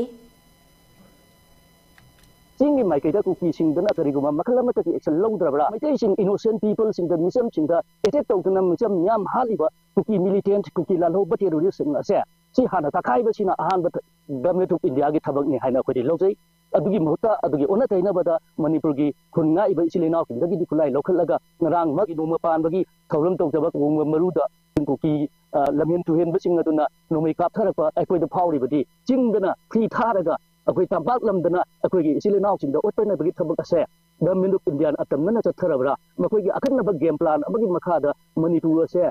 ꯆꯤꯡꯒꯤ ꯃꯥꯏꯀꯩꯗ ꯀꯨꯀꯤꯁꯤꯡꯗꯅ ꯀꯔꯤꯒꯨꯝꯕ ꯃꯈꯜ ꯑꯃꯠꯇꯒꯤ action ꯂꯧꯗ꯭ꯔꯕ꯭ꯔꯥ? ꯃꯩꯇꯩꯁꯤꯡ innocent peopleꯁꯤꯡꯗ, ꯃꯤꯆꯝꯁꯤꯡꯗ attack ꯇꯧꯗꯨꯅ ꯃꯤꯆꯝ ꯃꯤꯌꯥꯝ ꯍꯥꯠꯂꯤꯕ ꯀꯨꯀꯤ militant, ꯀꯨꯀꯤ ꯂꯥꯜꯍꯧꯕ terroristꯁꯤꯡ ꯑꯁꯦ ꯁꯤ ꯍꯥꯟꯅ ꯇꯛꯈꯥꯏꯕꯁꯤꯅ ꯑꯍꯥꯟꯕ ꯊ-, Government of Indiaꯒꯤ ꯊꯕꯛꯅꯤ ꯍꯥꯏꯅ ꯑꯩꯈꯣꯏꯗꯤ ꯂꯧꯖꯩ꯫ ꯑꯗꯨꯒꯤ ꯃꯍꯨꯠꯇ ꯑꯗꯨꯒꯤ ꯑꯣꯟꯅ ꯇꯩꯅꯕꯗ ꯃꯅꯤꯄꯨꯔꯒꯤ ꯈꯨꯟ ꯉꯥꯛꯏꯕ ꯏꯆꯤꯜ ꯏꯅꯥꯎꯁꯤꯡꯗꯒꯤꯗꯤ ꯈꯨꯠꯂꯥꯏ ꯂꯧꯈꯠꯂꯒ ꯉꯔꯥꯡꯃꯛ ꯅꯣꯡꯃ ꯄꯥꯟꯕꯒꯤ ꯊꯧꯔꯝ ꯇꯧꯖꯕ ꯀꯣꯡꯕ ꯃꯔꯨꯗ ꯀꯨꯀꯤ, ꯑ, ꯂꯝꯍꯦꯟ ꯇꯨꯍꯦꯟꯕꯁꯤꯡ ꯑꯗꯨꯅ ꯅꯣꯡꯃꯩ ꯀꯥꯞꯊꯔꯛꯄ ꯑꯩꯈꯣꯏꯗ ꯐꯥꯎꯔꯤꯕꯗꯤ ꯆꯤꯡꯗꯅ ꯐ꯭ꯔꯤ ꯊꯥꯔꯒ ꯑꯩꯈꯣꯏ ꯇꯝꯄꯥꯛ ꯂꯝꯗꯅ ꯑꯩꯈꯣꯏꯒꯤ ꯏꯆꯤꯜ ꯏꯅꯥꯎꯁꯤꯡꯗ ꯑꯣꯠꯄꯅꯕꯒꯤ ꯊꯕꯛ ꯑꯁꯦ Government of Indiaꯅ ꯑꯇꯝꯅꯅ ꯆꯠꯊꯔꯕ꯭ꯔꯥ? ꯃꯈꯣꯏꯒꯤ ꯑꯈꯟꯅꯕ game plan ꯑꯃꯒꯤ ꯃꯈꯥꯗ ꯃꯅꯤꯄꯨꯔ ꯑꯁꯦ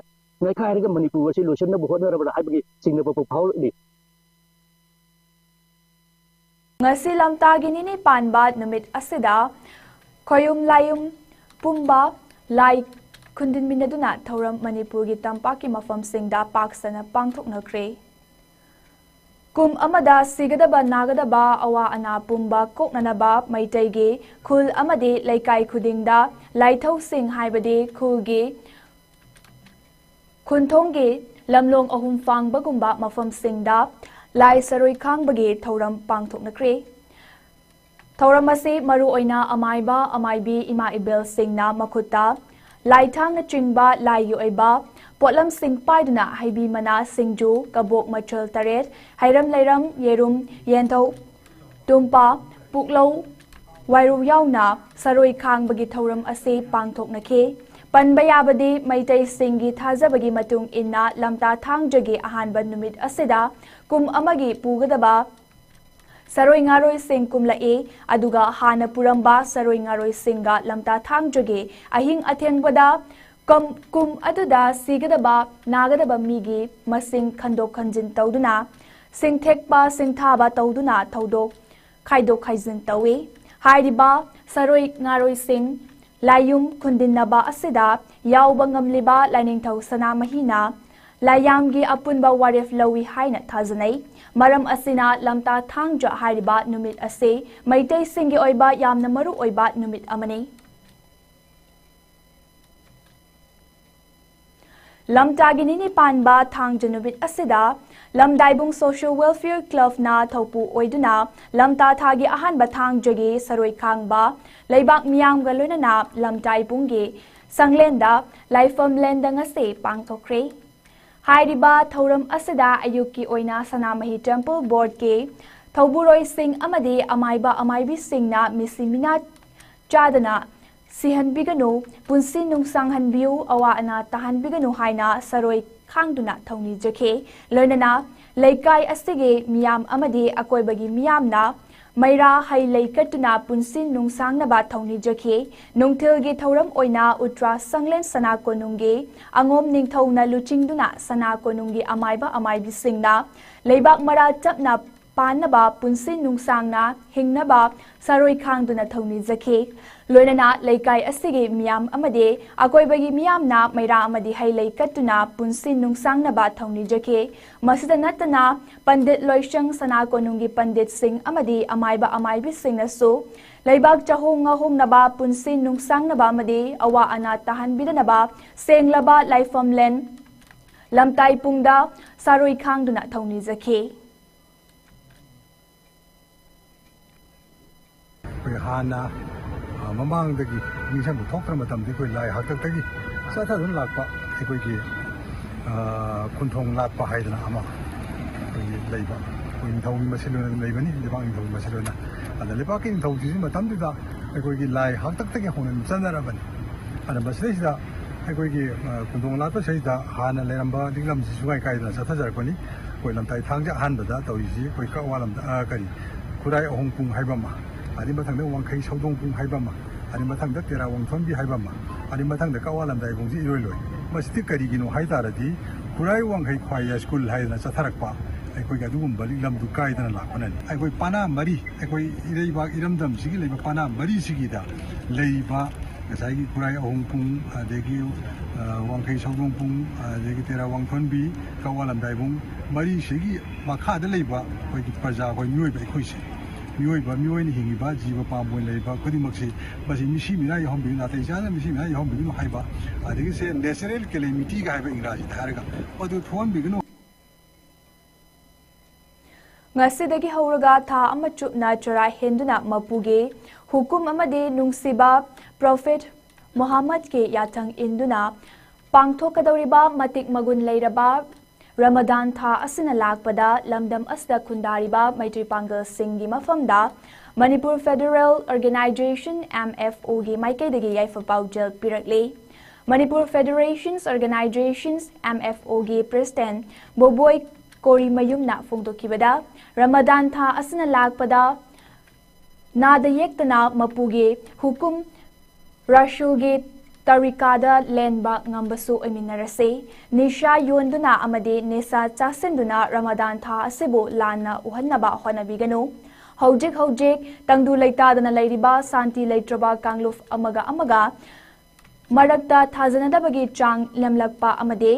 ꯅꯩꯈꯥꯏꯔꯒ ꯃꯅꯤꯄꯨꯔ ꯑꯁꯤ ꯂꯣꯏꯁꯤꯟꯅꯕ ꯍꯣꯠꯅꯔꯕ꯭ꯔꯥ ꯍꯥꯏꯕꯒꯤ ꯆꯤꯡꯅꯕ ꯄꯣꯛ ꯐꯥꯎꯔꯛꯂꯤ꯫ ꯉꯁꯤ ꯂꯝꯇꯥꯒꯤ ꯅꯤꯅꯤ ꯄꯥꯟꯕ ꯅꯨꯃꯤꯠ ꯑꯁꯤꯗ ꯈꯣꯌꯨꯝ ꯂꯥꯏꯌꯨꯝ ꯄꯨꯝꯕ ꯂꯥꯏ ꯈꯨꯟꯗꯤꯟꯃꯤꯟꯅꯗꯨꯅ ꯊꯧꯔꯝ ꯃꯅꯤꯄꯨꯔꯒꯤ ꯇꯝꯄꯥꯛꯀꯤ ꯃꯐꯝꯁꯤꯡꯗ ꯄꯥꯛ ꯁꯟꯅ ꯄꯥꯡꯊꯣꯛꯅꯈ꯭ꯔꯦ꯫ ꯀꯨꯝ ꯑꯃꯗ ꯁꯤꯒꯗꯕ ꯅꯥꯒꯗꯕ ꯑꯋꯥ ꯑꯅꯥ ꯄꯨꯝꯕ ꯀꯣꯛꯅꯅꯕ ꯃꯩꯇꯩꯒꯤ ꯈꯨꯜ ꯑꯃꯗꯤ ꯂꯩꯀꯥꯏ ꯈꯨꯗꯤꯡꯗ ꯂꯥꯏꯊꯧꯁꯤꯡ ꯍꯥꯏꯕꯗꯤ ꯈꯨꯜꯒꯤ ꯈꯨꯟꯊꯣꯡꯒꯤ ꯂꯝꯂꯣꯡ ꯑꯍꯨꯝ ꯐꯥꯡꯕꯒꯨꯝꯕ ꯃꯐꯝꯁꯤꯡꯗ ꯂꯥꯏ ꯁꯔꯣꯏ ꯈꯥꯡꯕꯒꯤ ꯊꯧꯔꯝ ꯄꯥꯡꯊꯣꯛꯅꯈ꯭ꯔꯦ꯫ ꯊꯧꯔꯝ ꯑꯁꯤ ꯃꯔꯨꯑꯣꯏꯅ ꯑꯃꯥꯏꯕ ꯑꯃꯥꯏꯕꯤ ꯏꯃꯥ ꯏꯕꯦꯜꯁꯤꯡꯅ ꯃꯈꯨꯠꯇ ꯂꯥꯏꯊꯥꯡꯅꯆꯤꯡꯕ ꯂꯥꯏꯒꯤ ꯑꯣꯏꯕ ꯄꯣꯠꯂꯝꯁꯤꯡ ꯄꯥꯏꯗꯨꯅ ꯍꯩꯕꯤ ꯃꯅꯥ ꯁꯤꯡꯖꯨ, ꯀꯕꯣꯛ ꯃꯆꯜ ꯇꯔꯦꯠ, ꯍꯩꯔꯝ ꯂꯩꯔꯝ, ꯌꯦꯔꯨꯝ, ꯌꯦꯟꯊꯧ, ꯇꯨꯝꯄꯥ, ꯄꯨꯛꯂꯧ, ꯋꯥꯏꯔꯨ ꯌꯥꯎꯅ ꯁꯔꯣꯏ ꯈꯥꯡꯕꯒꯤ ꯊꯧꯔꯝ ꯑꯁꯤ ꯄꯥꯡꯊꯣꯛꯅꯈꯤ꯫ ꯄꯟꯕ ꯌꯥꯕꯗꯤ, ꯃꯩꯇꯩꯁꯤꯡꯒꯤ ꯊꯥꯖꯕꯒꯤ ꯃꯇꯨꯡ ꯏꯟꯅ ꯂꯝꯇꯥ ꯊꯥꯡꯖꯒꯤ ꯑꯍꯥꯟꯕ ꯅꯨꯃꯤꯠ ꯑꯁꯤꯗ ꯀꯨꯝ ꯑꯃꯒꯤ ꯄꯨꯒꯗꯕ ꯁꯔꯣꯏ ꯉꯥꯔꯣꯏꯁꯤꯡ ꯀꯨꯝꯂꯛꯏ꯫ ꯑꯗꯨꯒ ꯍꯥꯟꯅ ꯄꯨꯔꯝꯕ ꯁꯔꯣꯏ ꯉꯥꯔꯣꯏꯁꯤꯡꯒ ꯂꯝꯇꯥ ꯊꯥꯡꯖꯒꯤ ꯑꯍꯤꯡ ꯑꯊꯦꯡꯕꯗ ꯀꯝ-, ꯀꯨꯝ ꯑꯗꯨꯗ ꯁꯤꯒꯗꯕ, ꯅꯥꯒꯗꯕ ꯃꯤꯒꯤ ꯃꯁꯤꯡ ꯈꯟꯗꯣꯛ ꯈꯟꯖꯤꯟ ꯇꯧꯗꯨꯅ, ꯁꯤꯡꯊꯦꯛꯄ ꯁꯤꯡꯊꯥꯕ ꯇꯧꯗꯨꯅ ꯊꯧꯗꯣꯛ ꯈꯥꯏꯗꯣꯛ ꯈꯥꯏꯖꯤꯟ ꯇꯧꯏ꯫ ꯍꯥꯏꯔꯤꯕ ꯁꯔꯣꯏ ꯉꯥꯔꯣꯏꯁꯤꯡ ꯂꯥꯏꯌꯨꯝ ꯈꯨꯟꯗꯤꯟꯅꯕ ꯑꯁꯤꯗ ꯌꯥꯎꯕ ꯉꯝꯂꯤꯕ ꯂꯥꯏꯅꯤꯡꯊꯧ ꯁꯅꯥꯃꯍꯤꯅ ꯂꯥꯏꯌꯥꯝꯒꯤ ꯑꯄꯨꯟꯕ ꯋꯥꯔꯦꯞ ꯂꯧꯏ ꯍꯥꯏꯅ ꯊꯥꯖꯅꯩ꯫ ꯃꯔꯝ ꯑꯁꯤꯅ ꯂꯝꯇꯥ ꯊꯥꯡꯖ ꯍꯥꯏꯔꯤꯕ ꯅꯨꯃꯤꯠ ꯑꯁꯤ ꯃꯩꯇꯩꯁꯤꯡꯒꯤ ꯑꯣꯏꯕ ꯌꯥꯝꯅ ꯃꯔꯨ ꯑꯣꯏꯕ ꯅꯨꯃꯤꯠ ꯑꯃꯅꯤ꯫ ꯂꯝꯇꯥꯒꯤ ꯅꯤꯅꯤ ꯄꯥꯟꯕ ꯊꯥꯡꯖ ꯅꯨꯃꯤꯠ ꯑꯁꯤꯗ ꯂꯝꯗꯥꯏꯕꯨꯡ Social Welfare Clubꯅ ꯊꯧꯄꯨ ꯑꯣꯏꯗꯨꯅ ꯂꯝꯇꯥ ꯊꯥꯒꯤ ꯑꯍꯥꯟꯕ ꯊꯥꯡꯖꯒꯤ ꯁꯔꯣꯏ ꯈꯥꯡꯕ ꯂꯩꯕꯥꯛ ꯃꯤꯌꯥꯝꯒ ꯂꯣꯏꯅꯅ ꯂꯝꯗꯥꯏꯕꯨꯡꯒꯤ ꯁꯪꯂꯦꯟꯗ ꯂꯥꯏꯐꯝ ꯂꯦꯟꯗ ꯉꯁꯤ ꯄꯥꯡꯊꯣꯛꯈ꯭ꯔꯦ꯫ ꯍꯥꯏꯔꯤꯕ ꯊꯧꯔꯝ ꯑꯁꯤꯗ ꯑꯌꯨꯛꯀꯤ ꯑꯣꯏꯅ ꯁꯅꯥꯃꯍꯤ Temple Boardꯀꯤ ꯊꯧꯕꯨꯔꯣꯏꯁꯤꯡ ꯑꯃꯗꯤ ꯑꯃꯥꯏꯕ ꯑꯃꯥꯏꯕꯤꯁꯤꯡꯅ ꯃꯤꯁꯤ ꯃꯤꯅꯥ ꯆꯥꯗꯅ ꯁꯤꯍꯟꯕꯤꯒꯅꯨ, ꯄꯨꯟꯁꯤ ꯅꯨꯡꯁꯥꯡꯍꯟꯕꯤꯌꯨ, ꯑꯋꯥ ꯑꯅꯥ ꯇꯥꯍꯟꯕꯤꯒꯅꯨ ꯍꯥꯏꯅ ꯁꯔꯣꯏ ꯈꯥꯡꯗꯨꯅ ꯊꯧꯅꯤꯖꯈꯤ꯫ ꯂꯣꯏꯅꯅ ꯂꯩꯀꯥꯏ ꯑꯁꯤꯒꯤ ꯃꯤꯌꯥꯝ ꯑꯃꯗꯤ ꯑꯀꯣꯏꯕꯒꯤ ꯃꯤꯌꯥꯝꯅ ꯃꯩꯔꯥ ꯍꯩ ꯂꯩ ꯀꯠꯇꯨꯅ ꯄꯨꯟꯁꯤ ꯅꯨꯡꯁꯥꯡꯅꯕ ꯊꯧꯅꯤꯖꯈꯤ꯫ ꯅꯨꯡꯊꯤꯜꯒꯤ ꯊꯧꯔꯝ ꯑꯣꯏꯅ ꯎꯇ꯭ꯔꯥ ꯁꯪꯂꯦꯟ ꯁꯅꯥ ꯀꯣꯅꯨꯡꯒꯤ ꯑꯉꯣꯝ ꯅꯤꯡꯊꯧꯅ ꯂꯨꯆꯤꯡꯗꯨꯅ ꯁꯅꯥ ꯀꯣꯅꯨꯡꯒꯤ ꯑꯃꯥꯏꯕ ꯑꯃꯥꯏꯕꯤꯁꯤꯡꯅ ꯂꯩꯕꯥꯛ ꯃꯔꯥ ꯇꯞꯅ ꯄꯥꯟꯅꯕ, ꯄꯨꯟꯁꯤ ꯅꯨꯡꯁꯥꯡꯅ ꯍꯤꯡꯅꯕ ꯁꯔꯣꯏ ꯈꯥꯡꯗꯨꯅ ꯊꯧꯅꯤꯖꯈꯤ꯫ ꯂꯣꯏꯅꯅ ꯂꯩꯀꯥꯏ ꯑꯁꯤꯒꯤ ꯃꯤꯌꯥꯝ ꯑꯃꯗꯤ ꯑꯀꯣꯏꯕꯒꯤ ꯃꯤꯌꯥꯝꯅ ꯃꯩꯔꯥ ꯑꯃꯗꯤ ꯍꯩ ꯂꯩ ꯀꯠꯇꯨꯅ ꯄꯨꯟꯁꯤ ꯅꯨꯡꯁꯥꯡꯅꯕ ꯊꯧꯅꯤꯖꯈꯤ꯫ ꯃꯁꯤꯗ ꯅꯠꯇꯅ ꯄꯟꯗꯤꯠ ꯂꯣꯏꯁꯪ ꯁꯅꯥ ꯀꯣꯅꯨꯡꯒꯤ ꯄꯟꯗꯤꯠꯁꯤꯡ ꯑꯃꯗꯤ ꯑꯃꯥꯏꯕ ꯑꯃꯥꯏꯕꯤꯁꯤꯡꯅꯁꯨ ꯂꯩꯕꯥꯛ ꯆꯍꯣꯡ ꯉꯥꯍꯣꯡꯅꯕ, ꯄꯨꯟꯁꯤ ꯅꯨꯡꯁꯥꯡꯅꯕ ꯑꯃꯗꯤ ꯑꯋꯥ ꯑꯅꯥ ꯇꯥꯍꯟꯕꯤꯗꯅꯕ ꯁꯦꯡꯂꯕ ꯂꯥꯏꯐꯝꯂꯦꯟ ꯂꯝꯇꯥꯏꯄꯨꯡꯗ ꯁꯔꯣꯏ ꯈꯥꯡꯗꯨꯅ ꯊꯧꯅꯤꯖꯈꯤ꯫ ꯑꯩꯈꯣꯏ ꯍꯥꯟꯅ, ꯑ, ꯃꯃꯥꯡꯗꯒꯤ ꯅꯤꯡꯁꯤꯡꯕ ꯊꯣꯛꯇ꯭ꯔ ꯃꯇꯝꯗ ꯑꯩꯈꯣꯏ ꯂꯥꯏ ꯍꯥꯛꯇꯛꯇꯒꯤ ꯆꯠꯊꯗꯨꯅ ꯂꯥꯛꯄ ꯑꯩꯈꯣꯏꯒꯤ ꯈꯨꯟꯊꯣꯡ ꯂꯥꯠꯄ ꯍꯥꯏꯗꯅ ꯑꯃ ꯑꯩꯈꯣꯏꯒꯤ ꯂꯩꯕ, ꯑꯩꯈꯣꯏ ꯅꯤꯡꯊꯧꯒꯤ ꯃꯁꯦꯜ ꯑꯣꯏꯅ ꯑꯗꯨꯝ ꯂꯩꯕꯅꯤ, ꯂꯩꯕꯥꯛ ꯅꯤꯡꯊꯧꯒꯤ ꯃꯁꯦꯜ ꯑꯣꯏꯅ꯫ ꯑꯗ ꯂꯩꯕꯥꯛꯀꯤ ꯅꯤꯡꯊꯧꯁꯤꯒꯤ ꯃꯇꯝꯗꯨꯗ ꯑꯩꯈꯣꯏꯒꯤ ꯂꯥꯏ ꯍꯥꯛꯇꯛꯇꯒꯤ ꯍꯧꯅ ꯑꯗꯨꯝ ꯆꯠꯅꯔꯕꯅꯤ꯫ ꯑꯗ ꯃꯁꯤꯗꯩꯁꯤꯗ ꯑꯩꯈꯣꯏꯒꯤ ꯈꯨꯟꯊꯣꯡ ꯂꯥꯠꯄꯁꯤꯗꯩꯁꯤꯗ ꯍꯥꯟꯅ ꯂꯩꯔꯝꯕ ꯂꯤꯛꯂꯝꯁꯤ ꯁꯨꯡꯀꯥꯏ ꯀꯥꯏꯗꯅ ꯆꯠꯊꯖꯔꯛꯄꯅꯤ꯫ ꯑꯩꯈꯣꯏ ꯂꯝꯇꯥꯏ ꯊꯥꯡꯖ ꯑꯍꯥꯟꯕꯗ ꯇꯧꯔꯤꯁꯤ ꯑꯩꯈꯣꯏ ꯀꯛꯋꯥ ꯂꯝꯗ ꯀꯔꯤ ꯈꯨꯔꯥꯏ ꯑꯍꯣꯡꯄꯨꯡ ꯍꯥꯏꯕ ꯑꯃ, ꯑꯗꯩ ꯃꯊꯪꯗ ꯋꯥꯡꯈꯩ ꯁꯧꯗꯣꯡꯄꯨꯡ ꯍꯥꯏꯕ ꯑꯃ, ꯑꯗꯩ ꯃꯊꯪꯗ ꯇꯦꯔꯥ ꯋꯥꯡꯊꯣꯟꯕꯤ ꯍꯥꯏꯕ ꯑꯃ, ꯑꯗꯩ ꯃꯊꯪꯗ ꯀꯛꯋꯥ ꯂꯝꯗꯥꯏꯕꯨꯡꯁꯤ ꯏꯔꯣꯏ ꯂꯣꯏ꯫ ꯃꯁꯤꯗꯤ ꯀꯔꯤꯒꯤꯅꯣ ꯍꯥꯏ ꯇꯥꯔꯗꯤ, ꯈꯨꯔꯥꯏ ꯋꯥꯡꯈꯩ ꯈ꯭ꯋꯥꯏ ꯌꯥꯏꯁ꯭ꯀꯨꯜ ꯍꯥꯏꯗꯅ ꯆꯠꯊꯔꯛꯄ ꯑꯩꯈꯣꯏꯒꯤ ꯑꯗꯨꯒꯨꯝꯕ ꯂꯤꯛꯂꯝꯗꯨ ꯀꯥꯏꯗꯅ ꯂꯥꯛꯄꯅꯅꯤ꯫ ꯑꯩꯈꯣꯏ ꯄꯅꯥ ꯃꯔꯤ, ꯑꯩꯈꯣꯏ ꯏꯔꯩꯕꯥꯛ ꯏꯔꯝꯗꯝꯁꯤꯒꯤ ꯂꯩꯕ ꯄꯅꯥ ꯃꯔꯤꯁꯤꯒꯤꯗ ꯂꯩꯔꯤꯕ ꯉꯁꯥꯏꯒꯤ ꯈꯨꯔꯥꯏ ꯑꯍꯣꯡꯄꯨꯡ, ꯑꯗꯒꯤ ꯋꯥꯡꯈꯩ ꯁꯧꯗꯣꯡꯄꯨꯡ, ꯑꯗꯒꯤ ꯇꯦꯔꯥ ꯋꯥꯡꯊꯣꯟꯕꯤ, ꯀꯛꯋꯥ ꯂꯝꯗꯥꯏꯕꯨꯡ ꯃꯔꯤꯁꯤꯒꯤ ꯃꯈꯥꯗ ꯂꯩꯕ ꯑꯩꯈꯣꯏꯒꯤ ꯄ꯭ꯔꯖꯥ, ꯑꯩꯈꯣꯏ ꯃꯤꯑꯣꯏꯕ ꯑꯩꯈꯣꯏꯁꯦ, ꯃꯤꯑꯣꯏꯕ ꯃꯤꯑꯣꯏꯅ ꯍꯤꯡꯉꯤꯕ ꯖꯤꯕ ꯄꯥꯝꯕ ꯑꯣꯏꯅ ꯂꯩꯔꯤꯕ ꯈꯨꯗꯤꯡꯃꯛꯁꯤ ꯃꯁꯤ ꯃꯤꯁꯤ ꯃꯤꯅꯥ ꯌꯥꯎꯍꯟꯕꯤꯒꯅꯨ, ꯅꯥꯇꯩ ꯆꯥꯗꯅ ꯃꯤꯁꯤ ꯃꯤꯅꯥ ꯌꯥꯎꯍꯟꯕꯤꯒꯅꯨ ꯍꯥꯏꯕ, ꯑꯗꯒꯤ ꯁꯦ natural calamity ꯒ ꯍꯥꯏꯕ ꯏꯪꯒ꯭ꯔꯥꯖꯤꯗ ꯍꯥꯏꯔꯒ ꯃꯗꯨ ꯊꯣꯛꯍꯟꯕꯤꯒꯅꯨ꯫ ꯉꯁꯤꯗꯒꯤ ꯍꯧꯔꯒ ꯊꯥ ꯑꯃ ꯆꯨꯞꯅ ꯆꯔꯥ ꯍꯦꯟꯗꯨꯅ ꯃꯄꯨꯒꯤ ꯍꯨꯀꯨꯝ ꯑꯃꯗꯤ ꯅꯨꯡꯁꯤꯕ ꯄ꯭ꯔꯣꯐꯦꯠ ꯃꯨꯍꯝꯃꯗꯀꯤ ꯌꯥꯊꯪ ꯏꯟꯗꯨꯅ ꯄꯥꯡꯊꯣꯛꯀꯗꯧꯔꯤꯕ ꯃꯇꯤꯛ ꯃꯒꯨꯟ ꯂꯩꯔꯕ ꯔꯃꯗꯥꯟ ꯊꯥ ꯑꯁꯤꯅ ꯂꯥꯛꯄꯗ ꯂꯝꯗꯝ ꯑꯁꯤꯗ ꯈꯨꯟꯗꯥꯔꯤꯕ ꯃꯩꯇ꯭ꯔꯤ ꯄꯥꯡꯒꯜꯁꯤꯡꯒꯤ ꯃꯐꯝꯗ ꯃꯅꯤꯄꯨꯔ ꯐꯦꯗꯔꯦꯜ ꯑꯣꯔꯒꯅꯥꯏꯖꯦꯁꯟ, MFO, ꯒꯤ ꯃꯥꯏꯀꯩꯗꯒꯤ ꯌꯥꯏꯐ ꯄꯥꯎꯖꯦꯜ ꯄꯤꯔꯛꯂꯤ꯫ ꯃꯅꯤꯄꯨꯔ ꯐꯦꯗꯔꯦꯁꯟꯁ ꯑꯣꯔꯒꯅꯥꯏꯖꯦꯁꯟꯁ, MFO, ꯒꯤ ꯄ꯭ꯔꯦꯁꯤꯗꯦꯟ ꯕꯣꯕꯣꯏ ꯀꯣꯔꯤꯃꯌꯨꯝꯅ ꯐꯣꯡꯗꯣꯛꯈꯤꯕꯗ, ꯔꯃꯗꯥꯟ ꯊꯥ ꯑꯁꯤꯅ ꯂꯥꯛꯄꯗ ꯅꯥꯗ ꯌꯦꯛꯇꯅ ꯃꯄꯨꯒꯤ ꯍꯨꯀꯨꯝ ꯔꯁꯨꯜꯒꯤ ꯇꯔꯤꯀꯥꯗ ꯂꯦꯟꯕ ꯉꯝꯕꯁꯨ ꯑꯣꯏꯃꯤꯟꯅꯔꯁꯤ꯫ ꯅꯤꯁꯥ ꯌꯣꯟꯗꯨꯅ ꯑꯃꯗꯤ ꯅꯤꯁꯥ ꯆꯥꯁꯤꯟꯗꯨꯅ ꯔꯃꯗꯥꯟ ꯊꯥ ꯑꯁꯤꯕꯨ ꯂꯥꯟꯅ ꯎꯍꯟꯅꯕ ꯍꯣꯠꯅꯕꯤꯒꯅꯨ꯫ ꯍꯧꯖꯤꯛ ꯍꯧꯖꯤꯛ ꯇꯪꯗꯨ ꯂꯩꯇꯥꯗꯅ ꯂꯩꯔꯤꯕ ꯁꯥꯟꯇꯤ ꯂꯩꯇ꯭ꯔꯕ ꯀꯥꯡꯂꯨꯞ ꯑꯃꯒ ꯑꯃꯒ ꯃꯔꯛꯇ ꯊꯥꯖꯅꯗꯕꯒꯤ ꯆꯥꯡ ꯅꯦꯝꯂꯛꯄ ꯑꯃꯗꯤ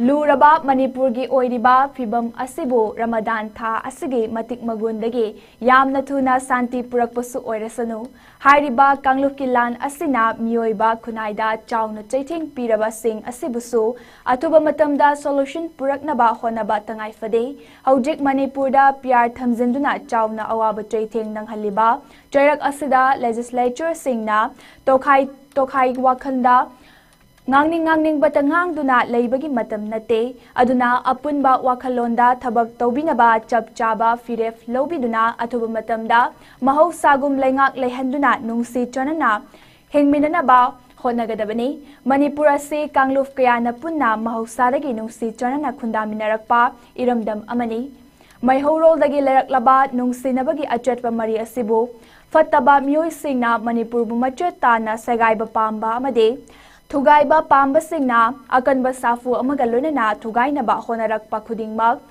ꯂꯨꯔꯕ ꯃꯅꯤꯄꯨꯔꯒꯤ ꯑꯣꯏꯔꯤꯕ ꯐꯤꯚꯝ ꯑꯁꯤꯕꯨ ꯔꯃꯗꯥꯟ ꯊꯥ ꯑꯁꯤꯒꯤ ꯃꯇꯤꯛ ꯃꯒꯨꯟꯗꯒꯤ ꯌꯥꯝꯅ ꯊꯨꯅ ꯁꯥꯟꯇꯤ ꯄꯨꯔꯛꯄꯁꯨ ꯑꯣꯏꯔꯁꯅꯨ꯫ ꯍꯥꯏꯔꯤꯕ ꯀꯥꯡꯂꯨꯞꯀꯤ ꯂꯥꯟ ꯑꯁꯤꯅ ꯃꯤꯑꯣꯏꯕ ꯈꯨꯟꯅꯥꯏꯗ ꯆꯥꯎꯅ ꯆꯩꯊꯦꯡ ꯄꯤꯔꯕꯁꯤꯡ ꯑꯁꯤꯕꯨꯁꯨ ꯑꯊꯨꯕ ꯃꯇꯝꯗ solution ꯄꯨꯔꯛꯅꯕ ꯍꯣꯠꯅꯕ ꯇꯉꯥꯏ ꯐꯗꯦ꯫ ꯍꯧꯖꯤꯛ ꯃꯅꯤꯄꯨꯔꯗ PR ꯊꯝꯖꯤꯟꯗꯨꯅ ꯆꯥꯎꯅ ꯑꯋꯥꯕ ꯆꯩꯊꯦꯡ ꯅꯪꯍꯜꯂꯤꯕ ꯆꯩꯔꯛ ꯑꯁꯤꯗ legislature ꯁꯤꯡꯅ ꯇꯣꯈꯥꯏ ꯇꯣꯈꯥꯏ ꯋꯥꯈꯜꯗ ꯉꯥꯡꯅꯤꯡ ꯉꯥꯡꯅꯤꯡꯕꯇ ꯉꯥꯡꯗꯨꯅ ꯂꯩꯕꯒꯤ ꯃꯇꯝ ꯅꯠꯇꯦ꯫ ꯑꯗꯨꯅ ꯑꯄꯨꯟꯕ ꯋꯥꯈꯜꯂꯣꯟꯗ ꯊꯕꯛ ꯇꯧꯕꯤꯅꯕ ꯆꯞ ꯆꯥꯕ ꯐꯤꯔꯦꯞ ꯂꯧꯕꯤꯗꯨꯅ ꯑꯊꯨꯕ ꯃꯇꯝꯗ ꯃꯍꯧꯁꯥꯒꯨꯝ ꯂꯩꯉꯥꯛ ꯂꯩꯍꯟꯗꯨꯅ ꯅꯨꯡꯁꯤ ꯆꯥꯟꯅꯅ ꯍꯤꯡꯃꯤꯟꯅꯅꯕ ꯍꯣꯠꯅꯒꯗꯕꯅꯤ꯫ ꯃꯅꯤꯄꯨꯔ ꯑꯁꯤ ꯀꯥꯡꯂꯨꯞ ꯀꯌꯥꯅ ꯄꯨꯟꯅ ꯃꯍꯧꯁꯥꯗꯒꯤ ꯅꯨꯡꯁꯤ ꯆꯥꯟꯅꯅ ꯈꯨꯟꯗꯥꯃꯤꯟꯅꯔꯛꯄ ꯏꯔꯝꯗꯝ ꯑꯃꯅꯤ꯫ ꯃꯩꯍꯧꯔꯣꯜꯗꯒꯤ ꯂꯩꯔꯛꯂꯕ ꯅꯨꯡꯁꯤꯅꯕꯒꯤ ꯑꯆꯦꯠꯄ ꯃꯔꯤ ꯑꯁꯤꯕꯨ ꯐꯠꯇꯕ ꯃꯤꯑꯣꯏꯁꯤꯡꯅ ꯃꯅꯤꯄꯨꯔꯕꯨ ꯃꯆꯦꯠ ꯇꯥꯅ ꯁꯦꯒꯥꯏꯕ ꯄꯥꯝꯕ ꯑꯃꯗꯤ ꯊꯨꯒꯥꯏꯕ ꯄꯥꯝꯕꯁꯤꯡꯅ ꯑꯀꯟꯕ ꯁꯥꯐꯨ ꯑꯃꯒ ꯂꯣꯏꯅꯅ ꯊꯨꯒꯥꯏꯅꯕ ꯍꯣꯠꯅꯔꯛꯄ ꯈꯨꯗꯤꯡꯃꯛ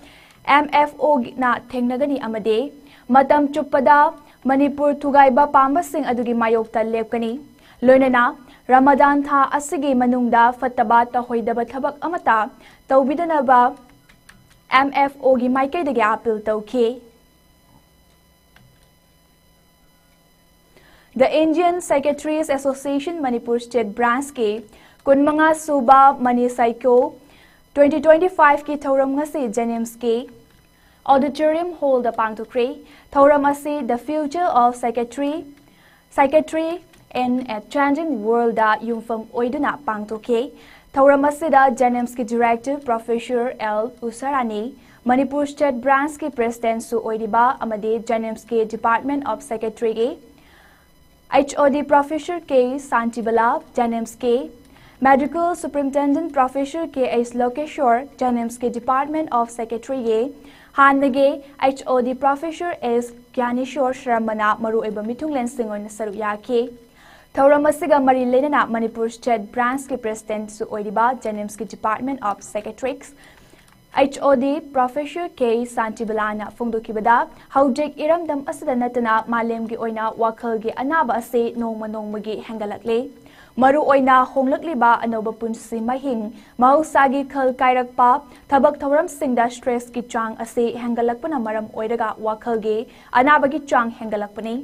ꯑꯦꯝ ꯑꯦꯐ ꯑꯣꯅ ꯊꯦꯡꯅꯒꯅꯤ ꯑꯃꯗꯤ ꯃꯇꯝ ꯆꯨꯞꯄꯗ ꯃꯅꯤꯄꯨꯔ ꯊꯨꯒꯥꯏꯕ ꯄꯥꯝꯕꯁꯤꯡ ꯑꯗꯨꯒꯤ ꯃꯥꯌꯣꯛꯇ ꯂꯦꯞꯀꯅꯤ꯫ ꯂꯣꯏꯅꯅ ꯔꯃꯗꯥꯟ ꯊꯥ ꯑꯁꯤꯒꯤ ꯃꯅꯨꯡꯗ ꯐꯠꯇꯕ ꯇꯧꯍꯩꯗꯕ ꯊꯕꯛ ꯑꯃꯠꯇ ꯇꯧꯕꯤꯗꯅꯕ ꯑꯦꯝ ꯑꯦꯐ ꯑꯣꯒꯤ ꯃꯥꯏꯀꯩꯗꯒꯤ ꯑꯥꯄꯤꯜ ꯇꯧꯈꯤ꯫ The Indian Secretaries Association Manipur State Branchꯀꯤ ꯀꯨꯟꯃꯉꯥ ꯁꯨꯕ ꯃꯅꯤ ꯁꯥꯏꯀꯣ twenty twenty fiveꯀꯤ ꯊꯧꯔꯝ ꯉꯁꯤ ꯖꯦꯅꯤꯝꯁꯀꯤ Auditorium Hallꯗ ꯄꯥꯡꯊꯣꯛꯈ꯭ꯔꯦ꯫ ꯊꯧꯔꯝ ꯑꯁꯤ The Future of Secretary, Secretary in a Changing Worldꯗ ꯌꯨꯝꯐꯝ ꯑꯣꯏꯗꯨꯅ ꯄꯥꯡꯊꯣꯛꯈꯤ꯫ ꯊꯧꯔꯝ ꯑꯁꯤꯗ ꯖꯦꯅꯤꯝꯁꯀꯤ Director Professor L ꯎꯁꯥꯔꯥꯅꯤ, ꯃꯅꯤꯄꯨꯔ State Branchꯀꯤ Presidentꯁꯨ ꯑꯣꯏꯔꯤꯕ ꯑꯃꯗꯤ ꯖꯦꯅꯤꯝꯁꯀꯤ Department of Secretaryꯒꯤ H O D Professor K Shantibala, ꯖꯦꯅꯤꯝꯁꯀꯤ Medical Superintendent Professor K H ꯂꯣꯀꯦꯁꯣꯔ, ꯖꯦꯅꯤꯝꯁꯀꯤ Department of Secretaryꯒꯤ ꯍꯥꯟꯅꯒꯤ H O D Professor S ꯒ꯭ꯌꯥꯅꯦꯁꯣꯔ ꯁꯔꯃꯅ ꯃꯔꯨꯑꯣꯏꯕ ꯃꯤꯊꯨꯡꯂꯦꯟꯁꯤꯡ ꯑꯣꯏꯅ ꯁꯔꯨꯛ ꯌꯥꯈꯤ꯫ ꯊꯧꯔꯝ ꯑꯁꯤꯒ ꯃꯔꯤ ꯂꯩꯅꯅ ꯃꯅꯤꯄꯨꯔ State Branchꯀꯤ Presidentꯁꯨ ꯑꯣꯏꯔꯤꯕ ꯖꯦꯅꯤꯝꯁꯀꯤ Department of Secretaries H O D Professor K ꯁꯥꯟꯇꯤꯕꯂꯥꯅ ꯐꯣꯡꯗꯣꯛꯈꯤꯕꯗ, ꯍꯧꯖꯤꯛ ꯏꯔꯝꯗꯝ ꯑꯁꯤꯗ ꯅꯠꯇꯅ ꯃꯥꯂꯦꯝꯒꯤ ꯑꯣꯏꯅ ꯋꯥꯈꯜꯒꯤ ꯑꯅꯥꯕ ꯑꯁꯤ ꯅꯣꯡꯃ ꯅꯣꯡꯃꯒꯤ ꯍꯦꯟꯒꯠꯂꯛꯂꯤ꯫ ꯃꯔꯨꯑꯣꯏꯅ ꯍꯣꯡꯂꯛꯂꯤꯕ ꯑꯅꯧꯕ ꯄꯨꯟꯁꯤ ꯃꯍꯤꯡ, ꯃꯍꯧꯁꯥꯒꯤ ꯈꯜ ꯀꯥꯏꯔꯛꯄ, ꯊꯕꯛ ꯊꯧꯔꯝꯁꯤꯡꯗ stressꯀꯤ ꯆꯥꯡ ꯑꯁꯤ ꯍꯦꯟꯒꯠꯂꯛꯄꯅ ꯃꯔꯝ ꯑꯣꯏꯔꯒ ꯋꯥꯈꯜꯒꯤ ꯑꯅꯥꯕꯒꯤ ꯆꯥꯡ ꯍꯦꯟꯒꯠꯂꯛꯄꯅꯤ꯫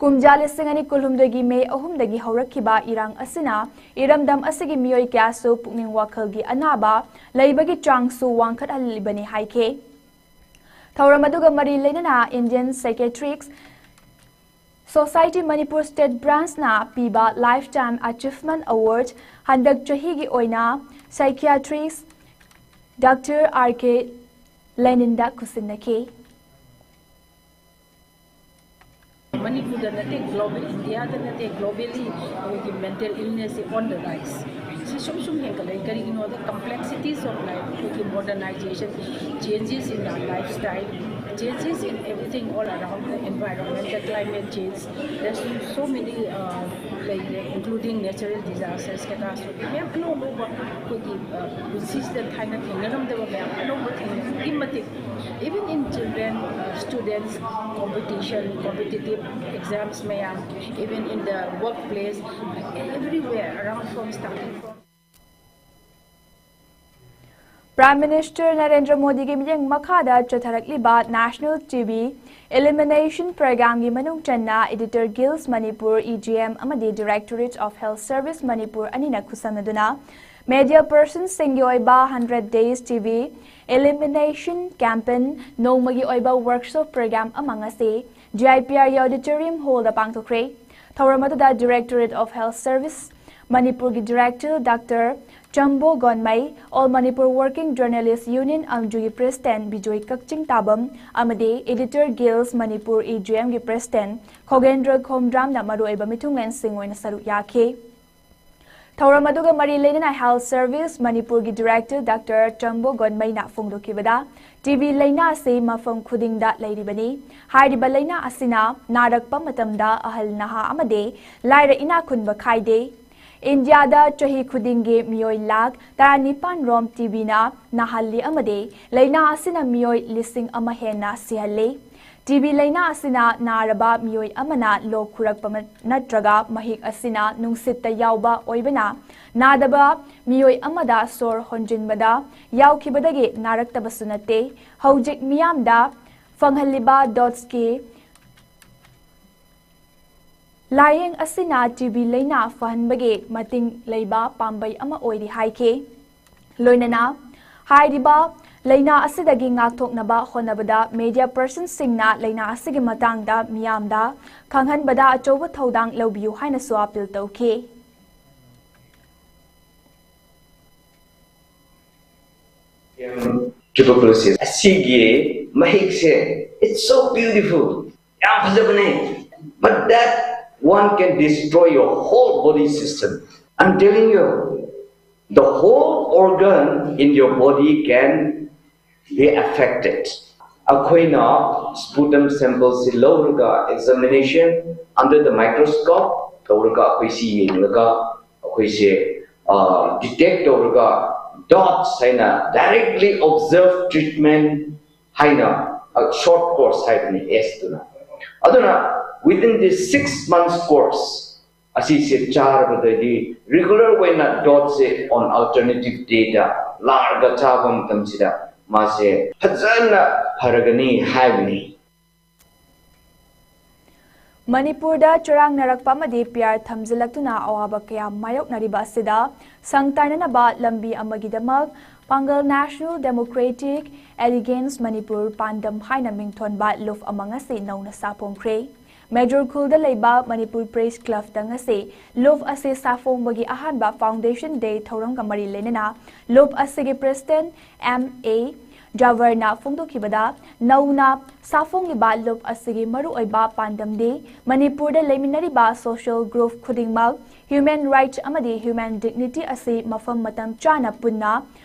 ꯀꯨꯝꯖꯥ ꯂꯤꯁꯤꯡ ꯑꯅꯤ ꯀꯨꯟꯍꯨꯝꯗꯣꯏꯒꯤ ꯃꯦ ꯑꯍꯨꯝꯗꯒꯤ ꯍꯧꯔꯛꯈꯤꯕ ꯏꯔꯥꯡ ꯑꯁꯤꯅ ꯏꯔꯝꯗꯝ ꯑꯁꯤꯒꯤ ꯃꯤꯑꯣꯏ ꯀꯌꯥꯁꯨ ꯄꯨꯛꯅꯤꯡ ꯋꯥꯈꯜꯒꯤ ꯑꯅꯥꯕ ꯂꯩꯕꯒꯤ ꯆꯥꯡꯁꯨ ꯋꯥꯡꯈꯠꯍꯜꯂꯤꯕꯅꯤ ꯍꯥꯏꯈꯤ꯫ ꯊꯧꯔꯝ ꯑꯗꯨꯒ ꯃꯔꯤ ꯂꯩꯅꯅ Indian Secretaries Society Manipur State Branch ꯅ ꯄꯤꯕ Lifetime Achievement Award ꯍꯟꯗꯛ ꯆꯍꯤꯒꯤ ꯑꯣꯏꯅ psychiatrist Doctor R K Lenin ꯗ ꯈꯨꯠꯁꯤꯟꯅꯈꯤ꯫ ꯃꯅꯤꯄꯨꯔꯗ ꯅꯠꯇꯦ, global, ꯏꯟꯗꯤꯌꯥꯗ ꯅꯠꯇꯦ, globally ꯑꯩꯈꯣꯏꯒꯤ mental illness is on the rise꯫ ꯁꯤ ꯁꯨꯝ ꯁꯨꯝ ꯍꯦꯟꯒꯠꯂꯛꯏ꯫ ꯀꯔꯤꯒꯤꯅꯣꯗ, complexities of life, ꯑꯩꯈꯣꯏꯒꯤ modernization, changes in our lifestyle, changes in everything all around, the environment, the climate change, there's so many, uh, ꯂꯩꯔꯦ, including natural disasters, catastrophe, ꯃꯌꯥꯝ ꯑꯅꯧ ꯑꯅꯧꯕ ꯑꯩꯈꯣꯏꯒꯤ, uh, ꯄꯨꯟꯁꯤꯁꯤꯗ ꯊꯥꯏꯅ ꯊꯦꯡꯅꯔꯝꯗꯕ ꯃꯌꯥꯝ ꯑꯅꯧꯕ ꯊꯦꯡꯅꯕꯒꯤ ꯃꯇꯤꯛ, even in children, uh, students, competition, competitive exams ꯃꯌꯥꯝ, even in the workplace, everywhere around, from starting from Prime Minister Narendra ꯃꯣꯗꯤꯒꯤ ꯃꯤꯠꯌꯦꯡ ꯃꯈꯥꯗ ꯆꯠꯊꯔꯛꯂꯤꯕ National TB Elimination Programꯒꯤ ꯃꯅꯨꯡ ꯆꯟꯅ Editor Guilds Manipur, EGM, ꯑꯃꯗꯤ Directorate of Health Service Manipur ꯑꯅꯤꯅ ꯈꯨꯠꯁꯝꯅꯗꯨꯅ media personꯁꯤꯡꯒꯤ ꯑꯣꯏꯕ hundred days TB Elimination Campaign ꯅꯣꯡꯃꯒꯤ ꯑꯣꯏꯕ workshop program ꯑꯃ ꯉꯁꯤ GIPRꯒꯤ auditorium hallꯗ ꯄꯥꯡꯊꯣꯛꯈ꯭ꯔꯦ꯫ ꯊꯧꯔꯝ ꯑꯗꯨꯗ Directorate of Health Service ꯃꯅꯤꯄꯨꯔꯒꯤ Director Doctor ꯆꯝꯕꯣ ꯒꯣꯟꯃꯩ, All Manipur Working Journalist Union ꯑꯝꯖꯨꯒꯤ President Bijoy ꯀꯛꯆꯤꯡ ꯇꯥꯕꯝ ꯑꯃꯗꯤ Editor Guilds Manipur, EGMꯒꯤ President ꯈꯣꯒꯦꯟꯗ꯭ꯔ ꯈꯣꯝꯗ꯭ꯔꯥꯝꯅ ꯃꯔꯨꯑꯣꯏꯕ ꯃꯤꯊꯨꯡꯂꯦꯟꯁꯤꯡ ꯑꯣꯏꯅ ꯁꯔꯨꯛ ꯌꯥꯈꯤ꯫ ꯊꯧꯔꯝ ꯑꯗꯨꯒ ꯃꯔꯤ ꯂꯩꯅꯅ Health Service ꯃꯅꯤꯄꯨꯔꯒꯤ Director Doctor ꯆꯝꯕꯣ ꯒꯣꯟꯃꯩꯅ ꯐꯣꯡꯗꯣꯛꯈꯤꯕꯗ, TB ꯂꯩꯅꯥ ꯑꯁꯤ ꯃꯐꯝ ꯈꯨꯗꯤꯡꯗ ꯂꯩꯔꯤꯕꯅꯤ꯫ ꯍꯥꯏꯔꯤꯕ ꯂꯩꯅꯥ ꯑꯁꯤꯅ ꯅꯥꯔꯛꯄ ꯃꯇꯝꯗ ꯑꯍꯜ ꯅꯍꯥ ꯑꯃꯗꯤ ꯂꯥꯏꯔ ꯏꯅꯥꯛ ꯈꯨꯟꯕ ꯈꯥꯏꯗꯦ꯫ ꯏꯟꯗꯤꯌꯥꯗ ꯆꯍꯤ ꯈꯨꯗꯤꯡꯒꯤ ꯃꯤꯑꯣꯏ ꯂꯥꯈ ꯇꯔꯥꯅꯤꯄꯥꯟ ꯔꯣꯝ TBꯅ ꯅꯥꯍꯜꯂꯤ ꯑꯃꯗꯤ ꯂꯩꯅꯥ ꯑꯁꯤꯅ ꯃꯤꯑꯣꯏ ꯂꯤꯁꯤꯡ ꯑꯃ ꯍꯦꯟꯅ ꯁꯤꯍꯜꯂꯤ꯫ TB ꯂꯩꯅꯥ ꯑꯁꯤꯅ ꯅꯥꯔꯕ ꯃꯤꯑꯣꯏ ꯑꯃꯅ ꯂꯣꯛ ꯈꯨꯔꯛꯄ ꯅꯠꯇ꯭ꯔꯒ ꯃꯍꯤꯛ ꯑꯁꯤꯅ ꯅꯨꯡꯁꯤꯠꯇ ꯌꯥꯎꯕ ꯑꯣꯏꯕꯅ, ꯅꯥꯗꯕ ꯃꯤꯑꯣꯏ ꯑꯃꯗ ꯁꯣꯔ ꯍꯣꯟꯖꯤꯟꯕꯗ ꯌꯥꯎꯈꯤꯕꯗꯒꯤ ꯅꯥꯔꯛꯇꯕꯁꯨ ꯅꯠꯇꯦ꯫ ꯍꯧꯖꯤꯛ ꯃꯤꯌꯥꯝꯗ ꯐꯪꯍꯜꯂꯤꯕ ꯗꯣꯠꯁꯀꯤ ꯂꯥꯌꯦꯡ ꯑꯁꯤꯅ TB ꯂꯩꯅꯥ ꯐꯍꯟꯕꯒꯤ ꯃꯇꯤꯡ ꯂꯩꯕ ꯄꯥꯝꯕꯩ ꯑꯃ ꯑꯣꯏꯔꯤ ꯍꯥꯏꯈꯤ꯫ ꯂꯣꯏꯅꯅ ꯍꯥꯏꯔꯤꯕ ꯂꯥꯏꯅꯥ ꯑꯁꯤꯗꯒꯤ ꯉꯥꯛꯊꯣꯛꯅꯕ ꯍꯣꯠꯅꯕꯗ media personꯁꯤꯡꯅ ꯂꯥꯏꯅꯥ ꯑꯁꯤꯒꯤ ꯃꯇꯥꯡꯗ ꯃꯤꯌꯥꯝꯗ ꯈꯪꯍꯟꯕꯗ ꯑꯆꯧꯕ ꯊꯧꯗꯥꯡ ꯂꯧꯕꯤꯌꯨ ꯍꯥꯏꯅꯁꯨ appeal ꯇꯧꯈꯤ꯫ Tuberculosis ꯑꯁꯤꯒꯤ ꯃꯍꯤꯛꯁꯦ, it's so beautiful, ꯌꯥꯝ ꯐꯖꯕꯅꯦ, but that one can destroy your whole body system. I'm telling you, the whole organ in your body can be affected. ꯑꯩꯈꯣꯏꯅ sputum sampleꯁꯤ ꯂꯧꯔꯒ examination under the microscope ꯇꯧꯔꯒ ꯑꯩꯈꯣꯏꯁꯤ ꯌꯦꯡꯂꯒ ꯑꯩꯈꯣꯏꯁꯦ detect ꯇꯧꯔꯒ dots ꯍꯥꯏꯅ directly observe treatment ꯍꯥꯏꯅ short course ꯍꯥꯏꯕꯅꯤ S ꯇꯨꯅ꯫ ꯑꯗꯨꯅ within this six months course ꯑꯁꯤꯁꯦ ꯆꯥꯔꯕꯗꯗꯤ regular ꯑꯣꯏꯅ doseꯁꯦ on alternative dayꯗ ꯂꯥꯛꯑꯒ ꯆꯥꯕ ꯃꯇꯝꯁꯤꯗ ꯃꯥꯁꯦ ꯐꯖꯅ ꯐꯔꯒꯅꯤ ꯍꯥꯏꯕꯅꯤ꯫ ꯃꯅꯤꯄꯨꯔꯗ ꯆꯔꯥꯡꯅꯔꯛꯄ ꯑꯃꯗꯤ ꯄꯤꯌꯥꯔ ꯊꯝꯖꯤꯜꯂꯛꯇꯨꯅ ꯑꯋꯥꯕ ꯀꯌꯥ ꯃꯥꯌꯣꯛꯅꯔꯤꯕ ꯑꯁꯤꯗ ꯁꯪ ꯇꯥꯏꯅꯅꯕ ꯂꯝꯕꯤ ꯑꯃꯒꯤꯗꯃꯛ ꯄꯥꯡꯒꯜ National Democratic Alliance ꯃꯅꯤꯄꯨꯔ ꯄꯥꯟꯗꯝ ꯍꯥꯏꯅ ꯃꯤꯡꯊꯣꯟꯕ ꯂꯨꯞ ꯑꯃ ꯉꯁꯤ ꯅꯧꯅ ꯁꯥꯐꯣꯡꯈ꯭ꯔꯦ꯫ ꯃꯦꯖꯣꯔ ꯈꯨꯜꯗ ꯂꯩꯕ ꯃꯅꯤꯄꯨꯔ Press Clubꯇ ꯉꯁꯤ ꯂꯨꯞ ꯑꯁꯤ ꯁꯥꯐꯣꯡꯕꯒꯤ ꯑꯍꯥꯟꯕ Foundation Day ꯊꯧꯔꯝꯒ ꯃꯔꯤ ꯂꯩꯅꯅ ꯂꯨꯞ ꯑꯁꯤꯒꯤ President M A ꯖꯥꯋꯔꯅ ꯐꯣꯡꯗꯣꯛꯈꯤꯕꯗ, ꯅꯧꯅ ꯁꯥꯐꯣꯡꯂꯤꯕ ꯂꯨꯞ ꯑꯁꯤꯒꯤ ꯃꯔꯨꯑꯣꯏꯕ ꯄꯥꯟꯗꯝꯗꯤ ꯃꯅꯤꯄꯨꯔꯗ ꯂꯩꯃꯤꯟꯅꯔꯤꯕ social group ꯈꯨꯗꯤꯡꯃꯛ human rights ꯑꯃꯗꯤ human dignity ꯑꯁꯤ ꯃꯐꯝ ꯃꯇꯝ ꯆꯥꯅ ꯄꯨꯟꯅ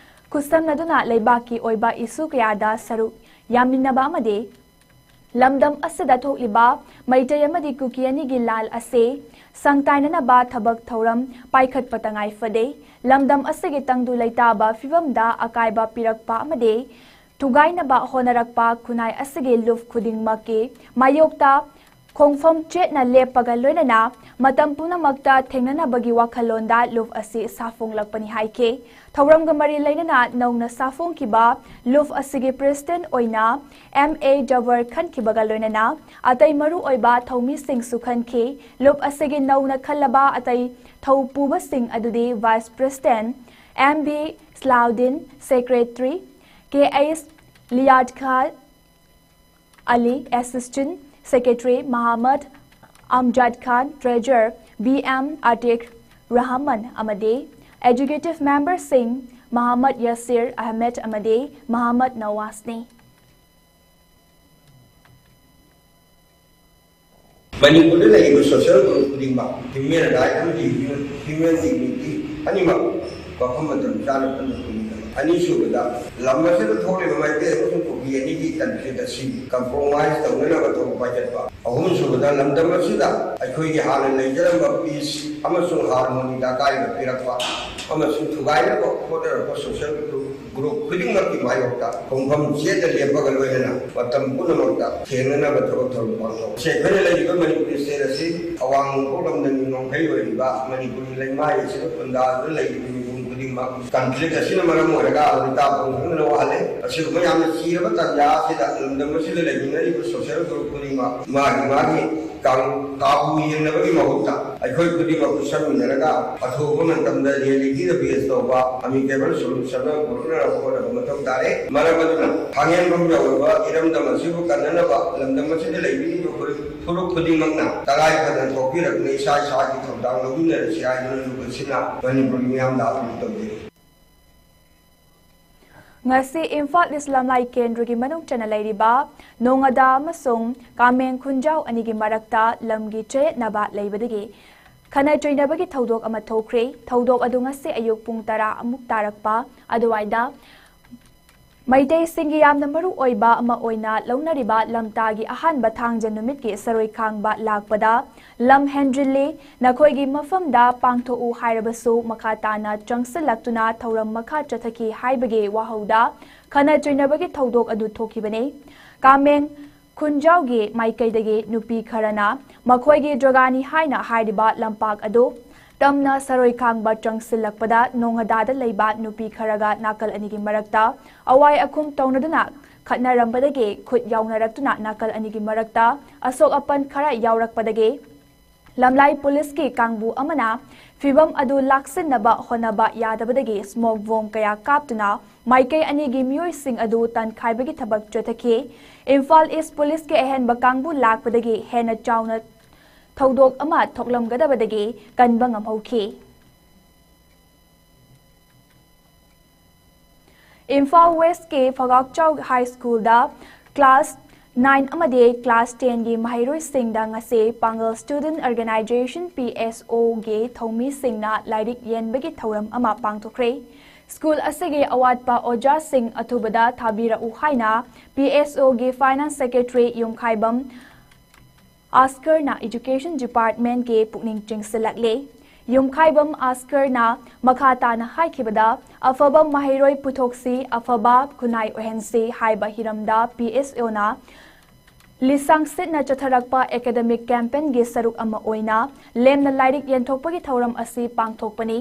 ꯈꯨꯠꯁꯝꯅꯗꯨꯅ ꯂꯩꯕꯥꯛꯀꯤ ꯑꯣꯏꯕ issue ꯀꯌꯥꯗ ꯁꯔꯨꯛ ꯌꯥꯃꯤꯟꯅꯕ ꯑꯃꯗꯤ ꯂꯝꯗꯝ ꯑꯁꯤꯗ ꯊꯣꯛꯂꯤꯕ ꯃꯩꯇꯩ ꯑꯃꯗꯤ ꯀꯨꯀꯤ ꯑꯅꯤꯒꯤ ꯂꯥꯜ ꯑꯁꯤ ꯁꯪꯇꯥꯏꯅꯅꯕ ꯊꯕꯛ ꯊꯧꯔꯝ ꯄꯥꯏꯈꯠꯄ ꯇꯉꯥꯏ ꯐꯗꯦ꯫ ꯂꯝꯗꯝ ꯑꯁꯤꯒꯤ ꯇꯪꯗꯨ ꯂꯩꯇꯥꯕ ꯐꯤꯕꯝꯗ ꯑꯀꯥꯏꯕ ꯄꯤꯔꯛꯄ ꯑꯃꯗꯤ ꯊꯨꯒꯥꯏꯅꯕ ꯍꯣꯠꯅꯔꯛꯄ ꯈꯨꯟꯅꯥꯏ ꯑꯁꯤꯒꯤ ꯂꯨꯞ ꯈꯨꯗꯤꯡꯃꯛꯀꯤ ꯃꯥꯌꯣꯛꯇ ꯈꯣꯡꯐꯝ ꯆꯦꯠꯅ ꯂꯦꯞꯄꯒ ꯂꯣꯏꯅꯅ ꯃꯇꯝ ꯄꯨꯝꯅꯃꯛꯇ ꯊꯦꯡꯅꯅꯕꯒꯤ ꯋꯥꯈꯜꯂꯣꯟꯗ ꯂꯨꯞ ꯑꯁꯤ ꯁꯥꯐꯣꯡꯂꯛꯄꯅꯤ ꯍꯥꯏꯈꯤ꯫ ꯊꯧꯔꯝꯒ ꯃꯔꯤ ꯂꯩꯅꯅ ꯅꯧꯅ ꯁꯥꯐꯣꯡꯈꯤꯕ ꯂꯨꯞ ꯑꯁꯤꯒꯤ President ꯑꯣꯏꯅ M A ꯖꯥꯋꯔ ꯈꯟꯈꯤꯕꯒ ꯂꯣꯏꯅꯅ ꯑꯇꯩ ꯃꯔꯨ ꯑꯣꯏꯕ ꯊꯧꯃꯤꯁꯤꯡꯁꯨ ꯈꯟꯈꯤ꯫ ꯂꯨꯞ ꯑꯁꯤꯒꯤ ꯅꯧꯅ ꯈꯜꯂꯕ ꯑꯇꯩ ꯊꯧ ꯄꯨꯕꯁꯤꯡ ꯑꯗꯨꯗꯤ Vice President M B ꯁꯂꯥꯎꯗꯤꯟ, Secretary K H Liad Khan Ali, Assistant Secretary, Muhammad Amjad Khan, Treasurer, B M Atiq Rahman ꯑꯃꯗꯤ Executive Member ꯁꯤꯡ Muhammad Yasir Ahmed ꯑꯃꯗꯤ Muhammad Nawaz ꯅꯤ꯫ ꯃꯅꯤꯄꯨꯔꯗ ꯂꯩꯔꯤꯕ social group ꯈꯨꯗꯤꯡꯃꯛ human right ꯑꯃꯗꯤ human dignity ꯑꯅꯤꯃꯛ ꯃꯐꯝ ꯃꯇꯝ ꯆꯥꯅ ꯄꯨꯟꯅ ꯄꯨꯟꯃꯤꯟꯅꯕ꯫ ꯑꯅꯤꯁꯨꯕꯗ, ꯂꯝ ꯑꯁꯤꯗ ꯊꯣꯛꯂꯤꯕ ꯃꯩꯇꯩ ꯑꯃꯁꯨꯡ ꯀꯨꯀꯤ ꯑꯅꯤꯒꯤ conflict ꯑꯁꯤ compromise ꯇꯧꯅꯅꯕ ꯊꯕꯛ ꯄꯥꯏꯈꯠꯄ꯫ ꯑꯍꯨꯝꯁꯨꯕꯗ, ꯂꯝꯗꯝ ꯑꯁꯤꯗ ꯑꯩꯈꯣꯏꯒꯤ ꯍꯥꯟꯅ ꯂꯩꯖꯔꯝꯕ peace ꯑꯃꯁꯨꯡ harmony ꯗ ꯑꯀꯥꯏꯕ ꯄꯤꯔꯛꯄ ꯑꯃꯁꯨꯡ ꯊꯨꯒꯥꯏꯅꯕ ꯍꯣꯠꯅꯔꯛꯄ social group group ꯈꯨꯗꯤꯡꯃꯛꯀꯤ ꯃꯥꯌꯣꯛꯇ ꯈꯣꯡꯐꯝ ꯆꯦꯠꯅ ꯂꯦꯞꯄꯒ ꯂꯣꯏꯅꯅ ꯃꯇꯝ ꯄꯨꯝꯅꯃꯛꯇ ꯊꯦꯡꯅꯅꯕ ꯊꯕꯛ ꯊꯧꯔꯝ ꯄꯥꯡꯊꯣꯛ꯫ ꯁꯤ ꯑꯩꯈꯣꯏꯅ ꯂꯩꯔꯤꯕ ꯃꯅꯤꯄꯨꯔ state ꯑꯁꯤ ꯑꯋꯥꯡ ꯅꯣꯡꯄꯣꯛ ꯂꯝꯗꯝꯒꯤ ꯉꯝꯈꯩ ꯑꯣꯏꯔꯤꯕ ꯃꯅꯤꯄꯨꯔꯒꯤ ꯂꯩꯃꯥꯏ ꯑꯁꯤꯗ ꯈꯨꯟꯗꯥꯗꯨꯅ ꯂꯩꯔꯤꯕ ꯃꯤꯄꯨꯝ ꯈꯨꯗꯤꯡꯃꯛ conflict ꯑꯁꯤꯅ ꯃꯔꯝ ꯑꯣꯏꯔꯒ ꯂꯣꯏꯇꯥ ꯐꯪꯗꯅ ꯋꯥꯍꯜꯂꯦ꯫ ꯑꯁꯤꯒꯨꯝꯕ ꯌꯥꯝꯅ ꯆꯤꯔꯕ ꯇꯥꯟꯖꯥ ꯑꯁꯤꯗ ꯂꯝꯗꯝ ꯑꯁꯤꯗ ꯂꯩꯃꯤꯟꯅꯔꯤꯕ social group ꯈꯨꯗꯤꯡꯃꯛ ꯃꯥꯒꯤ ꯃꯥꯒꯤ ꯀꯥꯡ ꯀꯥꯕꯨ ꯌꯦꯡꯅꯕꯒꯤ ꯃꯍꯨꯠꯇ ꯑꯩꯈꯣꯏ ꯈꯨꯗꯤꯡꯃꯛ ꯄꯨꯟꯁꯤꯟꯃꯤꯟꯅꯔꯒ ꯑꯊꯨꯕ ꯃꯇꯝꯗ reality ꯗ base ꯇꯧꯕ amicable solution ꯑꯃ ꯄꯨꯔꯛꯅꯅꯕ ꯍꯣꯠꯅꯕ ꯃꯊꯧ ꯇꯥꯔꯦ꯫ ꯃꯔꯝ ꯑꯗꯨꯅ ꯈꯥꯡꯍꯦꯟꯐꯝ ꯌꯧꯔꯕ ꯏꯔꯝꯗꯝ ꯑꯁꯤꯕꯨ ꯀꯟꯅꯅꯕ ꯂꯝꯗꯝ ꯑꯁꯤꯗ ꯂꯩꯕꯤꯔꯤꯕ ꯐꯨꯔꯨꯞ ꯐꯨꯔꯨꯞ ꯈꯨꯗꯤꯡꯃꯛꯅ ꯇꯉꯥꯏ ꯐꯗꯅ ꯊꯣꯛꯄꯤꯔꯛꯇꯨꯅ ꯏꯁꯥ ꯏꯁꯥꯒꯤ ꯊꯧꯗꯥꯡ ꯂꯧꯃꯤꯟꯅꯔꯁꯤ ꯍꯥꯏꯗꯨꯅ ꯂꯨꯀꯠꯁꯤꯟꯅ ꯃꯅꯤꯄꯨꯔꯒꯤ ꯃꯤꯌꯥꯝꯗ ꯑꯥꯄꯤꯜ ꯇꯧꯖꯔꯤ꯫ ꯉꯁꯤ ꯏꯝꯐꯥꯜ ꯏꯁ ꯂꯝꯂꯥꯏ ꯀꯦꯟꯗ꯭ꯔꯒꯤ ꯃꯅꯨꯡ ꯆꯟꯅ ꯂꯩꯔꯤꯕ ꯅꯣꯡꯉꯥꯗꯥ ꯑꯃꯁꯨꯡ ꯀꯥꯃꯦꯡ ꯈꯨꯟꯖꯥꯎ ꯑꯅꯤꯒꯤ ꯃꯔꯛꯇ ꯂꯝꯒꯤ ꯆꯌꯦꯠꯅꯕ ꯂꯩꯕꯗꯒꯤ ꯈꯠꯅ ꯆꯩꯅꯕꯒꯤ ꯊꯧꯗꯣꯛ ꯑꯃ ꯊꯣꯛꯈ꯭ꯔꯦ꯫ ꯊꯧꯗꯣꯛ ꯑꯗꯨ ꯉꯁꯤ ꯑꯌꯨꯛ ꯄꯨꯡ ꯇꯔꯥ ꯑꯃꯨꯛ ꯇꯥꯔꯛꯄ ꯑꯗꯨꯋꯥꯏꯗ ꯃꯩꯇꯩꯁꯤꯡꯒꯤ ꯌꯥꯝꯅ ꯃꯔꯨ ꯑꯣꯏꯕ ꯑꯃ ꯑꯣꯏꯅ ꯂꯧꯅꯔꯤꯕ ꯂꯝꯇꯥꯒꯤ ꯑꯍꯥꯟꯕ ꯊꯥꯡꯖ ꯅꯨꯃꯤꯠꯀꯤ ꯁꯔꯣꯏ ꯈꯥꯡꯕ ꯂꯥꯛꯄꯗ ꯂꯝ ꯍꯦꯟꯖꯤꯜꯂꯤ, ꯅꯈꯣꯏꯒꯤ ꯃꯐꯝꯗ ꯄꯥꯡꯊꯣꯛꯎ ꯍꯥꯏꯔꯕꯁꯨ ꯃꯈꯥ ꯇꯥꯅ ꯆꯪꯁꯤꯜꯂꯛꯇꯨꯅ ꯊꯧꯔꯝ ꯃꯈꯥ ꯆꯠꯊꯈꯤ ꯍꯥꯏꯕꯒꯤ ꯋꯥꯍꯧꯗ ꯈꯠꯅ ꯆꯩꯅꯕꯒꯤ ꯊꯧꯗꯣꯛ ꯑꯗꯨ ꯊꯣꯛꯈꯤꯕꯅꯤ꯫ ꯀꯥꯃꯦꯡ ꯈꯨꯟꯖꯥꯎꯒꯤ ꯃꯥꯏꯀꯩꯗꯒꯤ ꯅꯨꯄꯤ ꯈꯔꯅ ꯃꯈꯣꯏꯒꯤ ꯖꯒꯥꯅꯤ ꯍꯥꯏꯅ ꯍꯥꯏꯔꯤꯕ ꯂꯝꯄꯥꯛ ꯑꯗꯨ ꯇꯝꯅ ꯁꯔꯣꯏ ꯈꯥꯡꯕ ꯆꯪꯁꯤꯜꯂꯛꯄꯗ ꯅꯣꯡꯉꯥꯗꯥꯗ ꯂꯩꯕ ꯅꯨꯄꯤ ꯈꯔꯒ ꯅꯥꯀꯜ ꯑꯅꯤꯒꯤ ꯃꯔꯛꯇ ꯑꯋꯥꯏ ꯑꯈꯨꯝ ꯇꯧꯅꯗꯨꯅ ꯈꯠꯅꯔꯝꯕꯗꯒꯤ ꯈꯨꯠ ꯌꯥꯎꯅꯔꯛꯇꯨꯅ ꯅꯥꯀꯜ ꯑꯅꯤꯒꯤ ꯃꯔꯛꯇ ꯑꯁꯣꯛ ꯑꯄꯟ ꯈꯔ ꯌꯥꯎꯔꯛꯄꯗꯒꯤ ꯂꯝꯂꯥꯏ ꯄꯨꯂꯤꯁꯀꯤ ꯀꯥꯡꯕꯨ ꯑꯃꯅ ꯐꯤꯚꯝ ꯑꯗꯨ ꯂꯥꯛꯁꯤꯟꯅꯕ ꯍꯣꯠꯅꯕ ꯌꯥꯗꯕꯗꯒꯤ smoke bomb ꯀꯌꯥ ꯀꯥꯞꯇꯨꯅ ꯃꯥꯏꯀꯩ ꯑꯅꯤꯒꯤ ꯃꯤꯑꯣꯏꯁꯤꯡ ꯑꯗꯨ ꯇꯥꯟꯈꯥꯏꯕꯒꯤ ꯊꯕꯛ ꯆꯠꯊꯈꯤ꯫ ꯏꯝꯐꯥꯜ ꯏꯁ ꯄꯨꯂꯤꯁꯀꯤ ꯑꯍꯦꯟꯕ ꯀꯥꯡꯕꯨ ꯂꯥꯛꯄꯗꯒꯤ ꯍꯦꯟꯅ ꯆꯥꯎꯅ ꯊꯧꯗꯣꯛ ꯑꯃ ꯊꯣꯛꯂꯝꯒꯗꯕꯗꯒꯤ ꯀꯟꯕ ꯉꯝꯍꯧꯈꯤ꯫ ꯏꯝꯐꯥꯜ ꯋꯦꯁꯀꯤ ꯐꯒꯥꯛꯆꯥꯎ ꯍꯥꯏ ꯁ꯭ꯀꯨꯜꯗ ꯀ꯭ꯂꯥꯁ ꯅꯥꯏꯟ ꯑꯃꯗꯤ ꯀ꯭ꯂꯥꯁ ꯇꯦꯟꯒꯤ ꯃꯍꯩꯔꯣꯏꯁꯤꯡꯗ ꯉꯁꯤ ꯄꯥꯡꯒꯜ ꯁ꯭ꯇꯨꯗꯦꯟꯠ ꯑꯣꯔꯒꯅꯥꯏꯖꯦꯁꯟ, ꯄꯤ ꯑꯦꯁ ꯑꯣꯒꯤ ꯊꯧꯃꯤꯁꯤꯡꯅ ꯂꯥꯏꯔꯤꯛ ꯌꯦꯟꯕꯒꯤ ꯊꯧꯔꯝ ꯑꯃ ꯄꯥꯡꯊꯣꯛꯈ꯭ꯔꯦ꯫ ꯁ꯭ꯀꯨꯜ ꯑꯁꯤꯒꯤ ꯑꯋꯥꯠꯄ ꯑꯣꯖꯥꯁꯤꯡ ꯑꯊꯨꯕꯗ ꯊꯥꯕꯤꯔꯛꯎ ꯍꯥꯏꯅ ꯄꯤ ꯑꯦꯁ ꯑꯣꯒꯤ ꯐꯥꯏꯅꯥꯟꯁ ꯁꯦꯀ꯭ꯔꯦꯇꯔꯤ ꯌꯨꯝꯈꯥꯏꯕꯝ ꯑꯥꯁꯀꯔꯅ ꯏꯖꯨꯀꯦꯁꯟ ꯗꯤꯄꯥꯔꯠꯃꯦꯟꯠꯀꯤ ꯄꯨꯛꯅꯤꯡ ꯆꯤꯡꯁꯤꯜꯂꯛꯂꯦ꯫ ꯌꯨꯝꯈꯥꯏꯕꯝ ꯑꯥꯁꯀꯔꯅ ꯃꯈꯥ ꯇꯥꯅ ꯍꯥꯏꯈꯤꯕꯗ, ꯑꯐꯕ ꯃꯍꯩꯔꯣꯏ ꯄꯨꯊꯣꯛꯁꯤ, ꯑꯐꯕ ꯈꯨꯟꯅꯥꯏ ꯑꯣꯏꯍꯟꯁꯤ ꯍꯥꯏꯕ ꯍꯤꯔꯝꯗ ꯄꯤ ꯑꯦꯁ ꯑꯣꯅ ꯂꯤꯁꯥꯡ ꯁꯤꯠꯅ ꯆꯠꯊꯔꯛꯄ ꯑꯦꯀꯥꯗꯦꯃꯤꯛ ꯀꯦꯝꯄꯦꯟꯒꯤ ꯁꯔꯨꯛ ꯑꯃ ꯑꯣꯏꯅ ꯂꯦꯝꯅ ꯂꯥꯏꯔꯤꯛ ꯌꯦꯟꯊꯣꯛꯄꯒꯤ ꯊꯧꯔꯝ ꯑꯁꯤ ꯄꯥꯡꯊꯣꯛꯄꯅꯤ꯫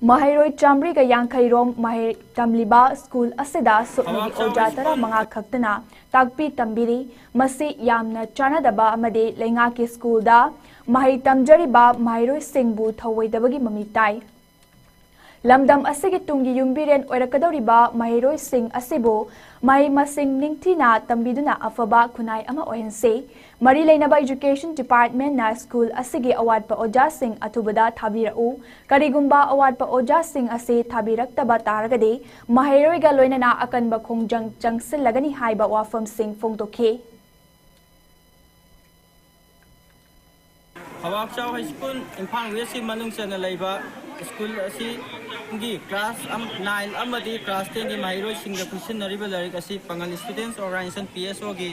ꯃꯍꯩꯔꯣꯏ ꯆꯥꯃꯔꯤꯒ ꯌꯥꯡꯈꯩ ꯔꯣꯝ ꯃꯍꯩ ꯇꯝꯂꯤꯕ ꯁ꯭ꯀꯨꯜ ꯑꯁꯤꯗ ꯁꯨꯞꯅꯒꯤ ꯑꯣꯖꯥ ꯇꯔꯥꯃꯉꯥ ꯈꯛꯇꯅ ꯇꯥꯛꯄꯤ ꯇꯝꯕꯤꯔꯤ꯫ ꯃꯁꯤ ꯌꯥꯝꯅ ꯆꯥꯟꯅꯗꯕ ꯑꯃꯗꯤ ꯂꯩꯉꯥꯛꯀꯤ ꯁ꯭ꯀꯨꯜꯗ ꯃꯍꯩ ꯇꯝꯖꯔꯤꯕ ꯃꯍꯩꯔꯣꯏꯁꯤꯡꯕꯨ ꯊꯧꯑꯣꯏꯗꯕꯒꯤ ꯃꯃꯤ ꯇꯥꯏ꯫ ꯂꯝꯗꯝ ꯑꯁꯤꯒꯤ ꯇꯨꯡꯒꯤ ꯌꯨꯝꯕꯤꯔꯦꯟ ꯑꯣꯏꯔꯛꯀꯗꯧꯔꯤꯕ ꯃꯍꯩꯔꯣꯏꯁꯤꯡ ꯑꯁꯤꯕꯨ ꯃꯍꯩ ꯃꯁꯤꯡ ꯅꯤꯡꯊꯤꯅ ꯇꯝꯕꯤꯗꯨꯅ ꯑꯐꯕ ꯈꯨꯟꯅꯥꯏ ꯑꯃ ꯑꯣꯏꯍꯟꯁꯤ꯫ ꯃꯔꯤ ꯂꯩꯅꯕ ꯏꯖꯨꯀꯦꯁꯟ ꯗꯤꯄꯥꯔꯠꯃꯦꯟꯠꯅ ꯁ꯭ꯀꯨꯜ ꯑꯁꯤꯒꯤ ꯑꯋꯥꯠꯄ ꯑꯣꯖꯥꯁꯤꯡ ꯑꯊꯨꯕꯗ ꯊꯥꯕꯤꯔꯛꯎ꯫ ꯀꯔꯤꯒꯨꯝꯕ ꯑꯋꯥꯠꯄ ꯑꯣꯖꯥꯁꯤꯡ ꯑꯁꯤ ꯊꯥꯕꯤꯔꯛꯇꯕ ꯇꯥꯔꯒꯗꯤ ꯃꯍꯩꯔꯣꯏꯒ ꯂꯣꯏꯅꯅ ꯑꯀꯟꯕ ꯈꯣꯡꯖꯪ ꯆꯪꯁꯤꯜꯂꯒꯅꯤ ꯍꯥꯏꯕ ꯋꯥꯐꯝꯁꯤꯡ ꯐꯣꯡꯗꯣꯛꯈꯤ꯫ ꯐꯋꯥꯛꯆꯥꯎ ꯍꯥꯏ ꯁ꯭ꯀꯨꯜ, ꯏꯝꯐꯥꯜ ꯋꯦꯁꯀꯤ ꯃꯅꯨꯡ ꯆꯟꯅ ꯂꯩꯕ ꯁ꯭ꯀꯨꯜ ꯑꯁꯤꯒꯤ ꯀ꯭ꯂꯥꯁ ꯑꯝ-, ꯅꯥꯏꯟ ꯑꯃꯗꯤ ꯀ꯭ꯂꯥꯁ ꯇꯦꯟꯒꯤ ꯃꯍꯩꯔꯣꯏꯁꯤꯡꯗ ꯄꯤꯁꯤꯟꯅꯔꯤꯕ ꯂꯥꯏꯔꯤꯛ ꯑꯁꯤ ꯄꯥꯡꯒꯜ ꯁ꯭ꯇꯨꯗꯦꯟꯠꯁ ꯑꯣꯔꯒꯅꯥꯏꯖꯦꯁꯟ, ꯄꯤ ꯑꯦꯁ ꯑꯣꯒꯤ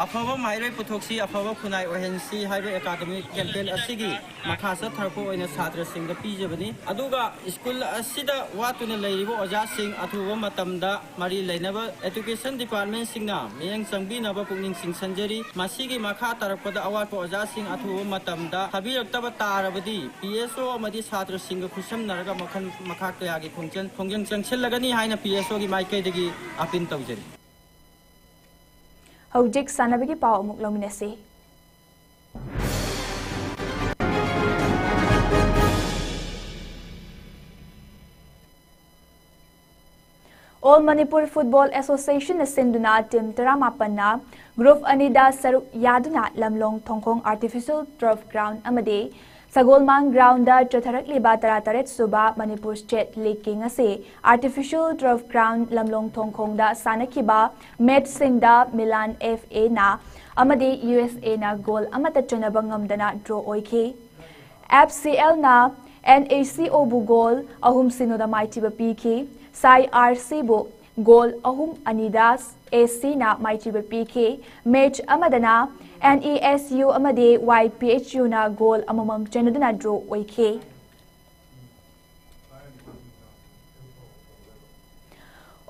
ꯑꯐꯕ ꯃꯍꯩꯔꯣꯏ ꯄꯨꯊꯣꯛꯁꯤ, ꯑꯐꯕ ꯈꯨꯟꯅꯥꯏ ꯑꯣꯏꯍꯟꯁꯤ ꯍꯥꯏꯕ ꯑꯦꯀꯥꯗꯃꯤꯛ ꯀꯦꯝꯄꯦꯟ ꯑꯁꯤꯒꯤ ꯃꯈꯥ ꯆꯠꯊꯔꯛꯄ ꯑꯣꯏꯅ ꯁꯥꯇ꯭ꯔꯁꯤꯡꯗ ꯄꯤꯖꯕꯅꯤ꯫ ꯑꯗꯨꯒ ꯁ꯭ꯀꯨꯜ ꯑꯁꯤꯗ ꯋꯥꯠꯇꯨꯅ ꯂꯩꯔꯤꯕ ꯑꯣꯖꯥꯁꯤꯡ ꯑꯊꯨꯕ ꯃꯇꯝꯗ ꯃꯔꯤ ꯂꯩꯅꯕ ꯑꯦꯖꯨꯀꯦꯁꯟ ꯗꯤꯄꯥꯔꯠꯃꯦꯟꯠꯁꯤꯡꯅ ꯃꯤꯠꯌꯦꯡ ꯆꯪꯕꯤꯅꯕ ꯄꯨꯛꯅꯤꯡ ꯆꯤꯡꯁꯤꯟꯖꯔꯤ꯫ ꯃꯁꯤꯒꯤ ꯃꯈꯥ ꯇꯥꯔꯛꯄꯗ ꯑꯋꯥꯠꯄ ꯑꯣꯖꯥꯁꯤꯡ ꯑꯊꯨꯕ ꯃꯇꯝꯗ ꯊꯥꯕꯤꯔꯛꯇꯕ ꯇꯥꯔꯕꯗꯤ, ꯄꯤ ꯑꯦꯁ ꯑꯣ ꯑꯃꯗꯤ ꯁꯥꯇ꯭ꯔꯁꯤꯡꯒ ꯈꯨꯠꯁꯝꯅꯔꯒ ꯃꯈꯜ ꯃꯈꯥ ꯀꯌꯥꯒꯤ ꯈꯣꯡꯖꯪ, ꯈꯣꯡꯖꯪ ꯆꯪꯁꯤꯜꯂꯒꯅꯤ ꯍꯥꯏꯅ ꯄꯤ ꯑꯦꯁ ꯑꯣꯒꯤ ꯃꯥꯏꯀꯩꯗꯒꯤ ꯑꯥꯄꯤꯜ ꯇꯧꯖꯔꯤ꯫ ꯍꯧꯖꯤꯛ ꯁꯥꯟꯅꯕꯒꯤ ꯄꯥꯎ ꯑꯃꯨꯛ ꯂꯧꯃꯤꯟꯅꯁꯤ꯫ All Manipur Football Association ꯅ ꯁꯤꯟꯗꯨꯅ team ꯇꯔꯥꯃꯥꯄꯟꯅ group ꯑꯅꯤꯗ ꯁꯔꯨꯛ ꯌꯥꯗꯨꯅ ꯂꯝꯂꯣꯡ ꯊꯣꯡꯈꯣꯡ Artificial Turf Ground ꯑꯃꯗꯤ ꯁꯒꯣꯜꯃꯥꯡ ground ꯗ ꯆꯠꯊꯔꯛꯂꯤꯕ ꯇꯔꯥꯇꯔꯦꯠ ꯁꯨꯕ Manipur State League ꯀꯤ ꯉꯁꯤ Artificial Turf Ground ꯂꯝꯂꯣꯡ ꯊꯣꯡꯈꯣꯡꯗ ꯁꯥꯟꯅꯈꯤꯕ match ꯁꯤꯡꯗ Milan F A ꯅ ꯑꯃꯗꯤ U S A ꯅ goal ꯑꯃꯠꯇ ꯆꯟꯅꯕ ꯉꯝꯗꯅ draw ꯑꯣꯏꯈꯤ꯫ F C L ꯅ N A C O ꯕꯨ goal ꯑꯍꯨꯝ ꯁꯤꯅꯣꯗ ꯃꯥꯏꯊꯤꯕ ꯄꯤꯈꯤ꯫ Sai R C ꯕꯨ goal ꯑꯍꯨꯝ ꯑꯅꯤꯗ A C ꯅ ꯃꯥꯏꯊꯤꯕ ꯄꯤꯈꯤ꯫ Match ꯑꯃꯗꯅ N E S U ꯑꯃꯗꯤ Y P H U ꯅ goal ꯑꯃꯃꯝ ꯆꯟꯅꯗꯨꯅ draw ꯑꯣꯏꯈꯤ꯫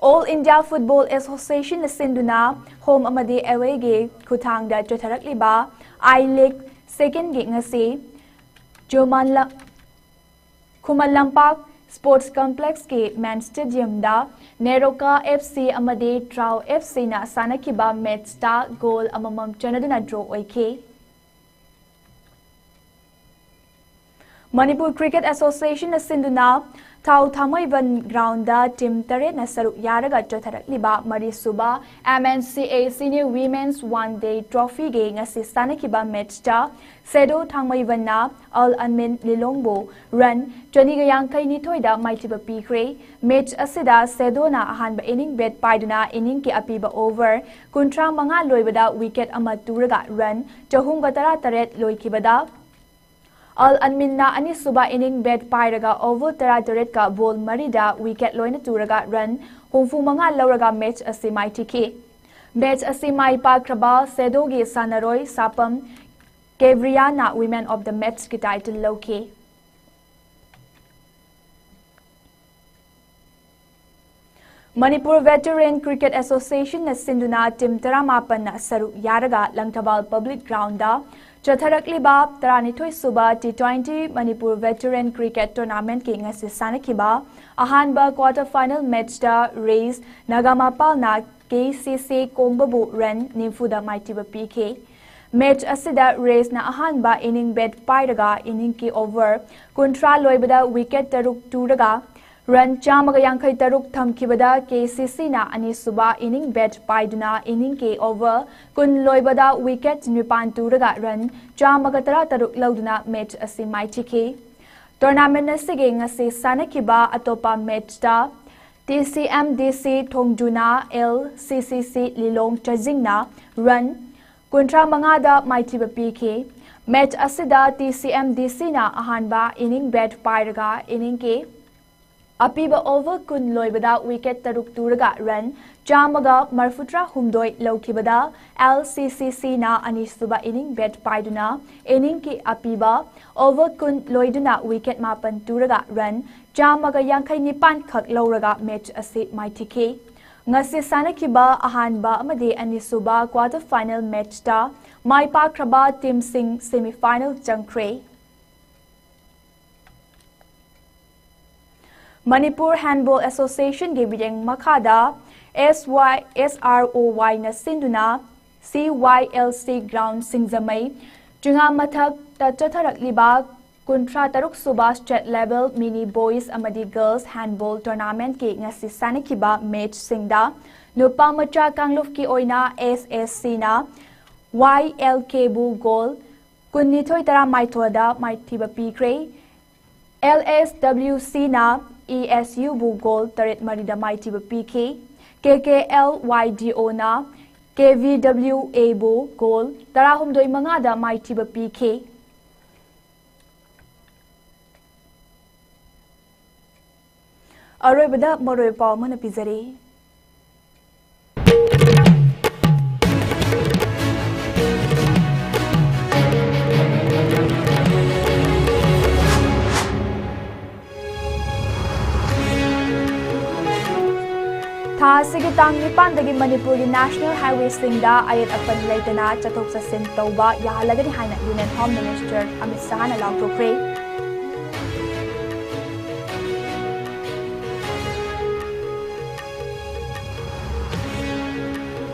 All India Football Association ꯅ ꯁꯤꯟꯗꯨꯅ home ꯑꯃꯗꯤ away ꯒꯤ ꯈꯨꯠꯊꯥꯡꯗ ꯆꯠꯊꯔꯛꯂꯤꯕ I League second ꯒꯤ ꯉꯁꯤ ꯆꯨꯃꯟꯂ-, ꯈꯨꯃꯟ ꯂꯝꯄꯥꯛ Sports Complex ꯀꯤ main stadium ꯗ NEROCA F C ꯑꯃꯗꯤ TRAU F C ꯅ ꯁꯥꯟꯅꯈꯤꯕ match ꯇ goal ꯑꯃꯃꯝ ꯆꯟꯅꯗꯨꯅ draw ꯑꯣꯏꯈꯤ꯫ Manipur Cricket Association ꯅ ꯁꯤꯟꯗꯨꯅ ꯊꯥꯎ ꯊꯥꯡꯃꯩꯕꯟ ground ꯗ team ꯇꯔꯦꯠꯅ ꯁꯔꯨꯛ ꯌꯥꯔꯒ ꯆꯠꯊꯔꯛꯂꯤꯕ ꯃꯔꯤꯁꯨꯕ M N C A Senior Women's One Day Trophy ꯒꯤ ꯉꯁꯤ ꯁꯥꯟꯅꯈꯤꯕ match ꯇ ꯁꯦꯗꯣ ꯊꯥꯡꯃꯩꯕꯟꯅ ꯑꯜ ꯑꯟꯃꯤꯟ ꯂꯤꯂꯣꯡꯕꯨ run ꯆꯅꯤꯒ ꯌꯥꯡꯈꯩ ꯅꯤꯊꯣꯏꯗ ꯃꯥꯏꯊꯤꯕ ꯄꯤꯈ꯭ꯔꯦ꯫ Match ꯑꯁꯤꯗ ꯁꯦꯗꯣꯅ ꯑꯍꯥꯟꯕ inning bat ꯄꯥꯏꯗꯨꯅ inning ꯀꯤ ꯑꯄꯤꯕ over ꯀꯨꯟꯊ꯭ꯔꯥ ꯃꯉꯥ ꯂꯣꯏꯕꯗ wicket ꯑꯃ ꯇꯨꯔꯒ run ꯆꯍꯨꯝꯒ ꯇꯔꯥꯇꯔꯦꯠ ꯂꯣꯏꯈꯤꯕꯗ, ꯑꯜ ꯑꯟꯃꯤꯟꯅ ꯑꯅꯤꯁꯨꯕ inning bat ꯄꯥꯏꯔꯒ over ꯇꯔꯥꯇꯔꯦꯠꯀ ball ꯃꯔꯤꯗ wicket ꯂꯣꯏꯅ ꯇꯨꯔꯒ run ꯍꯨꯝꯐꯨ ꯃꯉꯥ ꯂꯧꯔꯒ match ꯑꯁꯤ ꯃꯥꯏꯊꯤꯈꯤ꯫ Match ꯑꯁꯤ ꯃꯥꯏ ꯄꯥꯛꯈ꯭ꯔꯕ ꯁꯦꯗꯣꯒꯤ ꯁꯥꯟꯅꯔꯣꯏ ꯁꯥꯄꯝ ꯀꯦꯕ꯭ꯔꯤꯌꯥꯅ Women of the Match ꯀꯤ title ꯂꯧꯈꯤ꯫ Manipur Veteran Cricket Association ꯅ ꯁꯤꯟꯗꯨꯅ team ꯇꯔꯥꯃꯥꯄꯟꯅ ꯁꯔꯨꯛ ꯌꯥꯔꯒ ꯂꯪꯊꯕꯥꯜ Public Ground ꯗ ꯆꯠꯊꯔꯛꯂꯤꯕ ꯇꯔꯥꯅꯤꯊꯣꯏ ꯁꯨꯕ T twenty Manipur Veteran Cricket Tournament ꯀꯤ ꯉꯁꯤ ꯁꯥꯟꯅꯈꯤꯕ ꯑꯍꯥꯟꯕ quarter final match ꯇ ꯔꯦꯁ ꯅꯒꯥꯃꯄꯥꯜꯅ K C C ꯀꯣꯡꯕꯕꯨ run ꯅꯤꯐꯨꯗ ꯃꯥꯏꯊꯤꯕ ꯄꯤꯈꯤ꯫ Match ꯑꯁꯤꯗ ꯔꯦꯁꯅ ꯑꯍꯥꯟꯕ inning bat ꯄꯥꯏꯔꯒ inning ꯀꯤ over ꯀꯨꯟꯊ꯭ꯔꯥ ꯂꯣꯏꯕꯗ wicket ꯇꯔꯨꯛ ꯇꯨꯔꯒ Run ꯆꯥꯝꯃꯒ ꯌꯥꯡꯈꯩ ꯇꯔꯨꯛ ꯊꯝꯈꯤꯕꯗ ꯀꯦ ꯁꯤ ꯁꯤꯅ ꯑꯅꯤꯁꯨꯕ inning bat ꯄꯥꯏꯗꯨꯅ inningꯒꯤ over ꯀꯨꯟ ꯂꯣꯏꯕꯗ wicket ꯅꯤꯄꯥꯟ ꯇꯨꯔꯒ run ꯆꯥꯝꯃꯒ ꯇꯔꯥ ꯇꯔꯨꯛ ꯂꯧꯗꯨꯅ match ꯑꯁꯤ ꯃꯥꯏꯊꯤꯈꯤ꯫ Tournament ꯑꯁꯤꯒꯤ ꯉꯁꯤ ꯁꯥꯟꯅꯈꯤꯕ ꯑꯇꯣꯞꯄ matchꯇ T C M D C ꯊꯣꯡꯖꯨꯅ L C C C ꯂꯤꯂꯣꯡ ꯆꯥꯖꯤꯡꯅ run ꯀꯨꯟꯊ꯭ꯔꯥ ꯃꯉꯥꯗ ꯃꯥꯏꯊꯤꯕ ꯄꯤꯈꯤ꯫ Match ꯑꯁꯤꯗ T C M D Cꯅ ꯑꯍꯥꯟꯕ inning bat ꯄꯥꯏꯔꯒ inningꯒꯤ ꯑꯄꯤꯕ over ꯀꯨꯟ ꯂꯣꯏꯕꯗ wicket ꯇꯔꯨꯛ ꯇꯨꯔꯒ run ꯆꯥꯝꯃꯒ ꯃꯔꯤꯐꯨꯇꯔꯥ ꯍꯨꯝꯗꯣꯏ ꯂꯧꯈꯤꯕꯗ L C C Cꯅ ꯑꯅꯤꯁꯨꯕ inning bat ꯄꯥꯏꯗꯨꯅ inningꯒꯤ ꯑꯄꯤꯕ over ꯀꯨꯟ ꯂꯣꯏꯗꯨꯅ wicket ꯃꯥꯄꯟ ꯇꯨꯔꯒ run ꯆꯥꯝꯃꯒ ꯌꯥꯡꯈꯩ ꯅꯤꯄꯥꯟ ꯈꯛ ꯂꯧꯔꯒ match ꯑꯁꯤ ꯃꯥꯏꯊꯤꯈꯤ꯫ ꯉꯁꯤ ꯁꯥꯟꯅꯈꯤꯕ ꯑꯍꯥꯟꯕ ꯑꯃꯗꯤ ꯑꯅꯤꯁꯨꯕ quarter final matchꯇ ꯃꯥꯏ ꯄꯥꯛꯈ꯭ꯔꯕ teamꯁꯤꯡ semi final ꯆꯪꯈ꯭ꯔꯦ꯫ Manipur Handball Associationꯒꯤ ꯃꯤꯠꯌꯦꯡ ꯃꯈꯥꯗ S Y, S R O Yꯅ ꯁꯤꯟꯗꯨꯅ C Y L C ground ꯁꯤꯡꯖꯃꯩ ꯆꯤꯉꯥꯃꯊꯛꯇ ꯆꯠꯊꯔꯛꯂꯤꯕ ꯀꯨꯟꯊ꯭ꯔꯥ ꯇꯔꯨꯛ ꯁꯨꯕ state level mini boys ꯑꯃꯗꯤ girls handball tournamentꯀꯤ ꯉꯁꯤ ꯁꯥꯟꯅꯈꯤꯕ matchꯁꯤꯡꯗ ꯅꯨꯄꯥ ꯃꯆꯥ ꯀꯥꯡꯂꯨꯞꯀꯤ ꯑꯣꯏꯅ S S Cꯅ Y L Kꯕꯨ goal ꯀꯨꯟꯅꯤꯊꯣꯏ ꯇꯔꯥꯃꯥꯊꯣꯏꯗ ꯃꯥꯏꯊꯤꯕ ꯄꯤꯈ꯭ꯔꯦ꯫ L S W Cꯅ E S Uꯕꯨ goal ꯇꯔꯦꯠ ꯃꯔꯤꯗ ꯃꯥꯏꯊꯤꯕ ꯄꯤꯈꯤ꯫ K K L Y D Oꯅ K V W Aꯕꯨ goal ꯇꯔꯥꯍꯨꯝꯗꯣꯏ ꯃꯉꯥꯗ ꯃꯥꯏꯊꯤꯕ ꯄꯤꯈꯤ꯫ ꯑꯔꯣꯏꯕꯗ ꯃꯔꯨꯑꯣꯏꯕ ꯄꯥꯎ ꯑꯃꯅ ꯄꯤꯖꯔꯤ꯫ ꯊꯥ ꯑꯁꯤꯒꯤ ꯇꯥꯡ ꯅꯤꯄꯥꯟꯗꯒꯤ ꯃꯅꯤꯄꯨꯔꯒꯤ national highwayꯁꯤꯡꯗ ꯑꯌꯦꯠ ꯑꯄꯟ ꯂꯩꯇꯅ ꯆꯠꯊꯣꯛ ꯆꯠꯁꯤꯟ ꯇꯧꯕ ꯌꯥꯍꯜꯂꯒꯅꯤ ꯍꯥꯏꯅ Union Home Minister ꯑꯃꯤꯠ ꯁꯍꯥꯅ ꯂꯥꯎꯊꯣꯛꯈ꯭ꯔꯦ꯫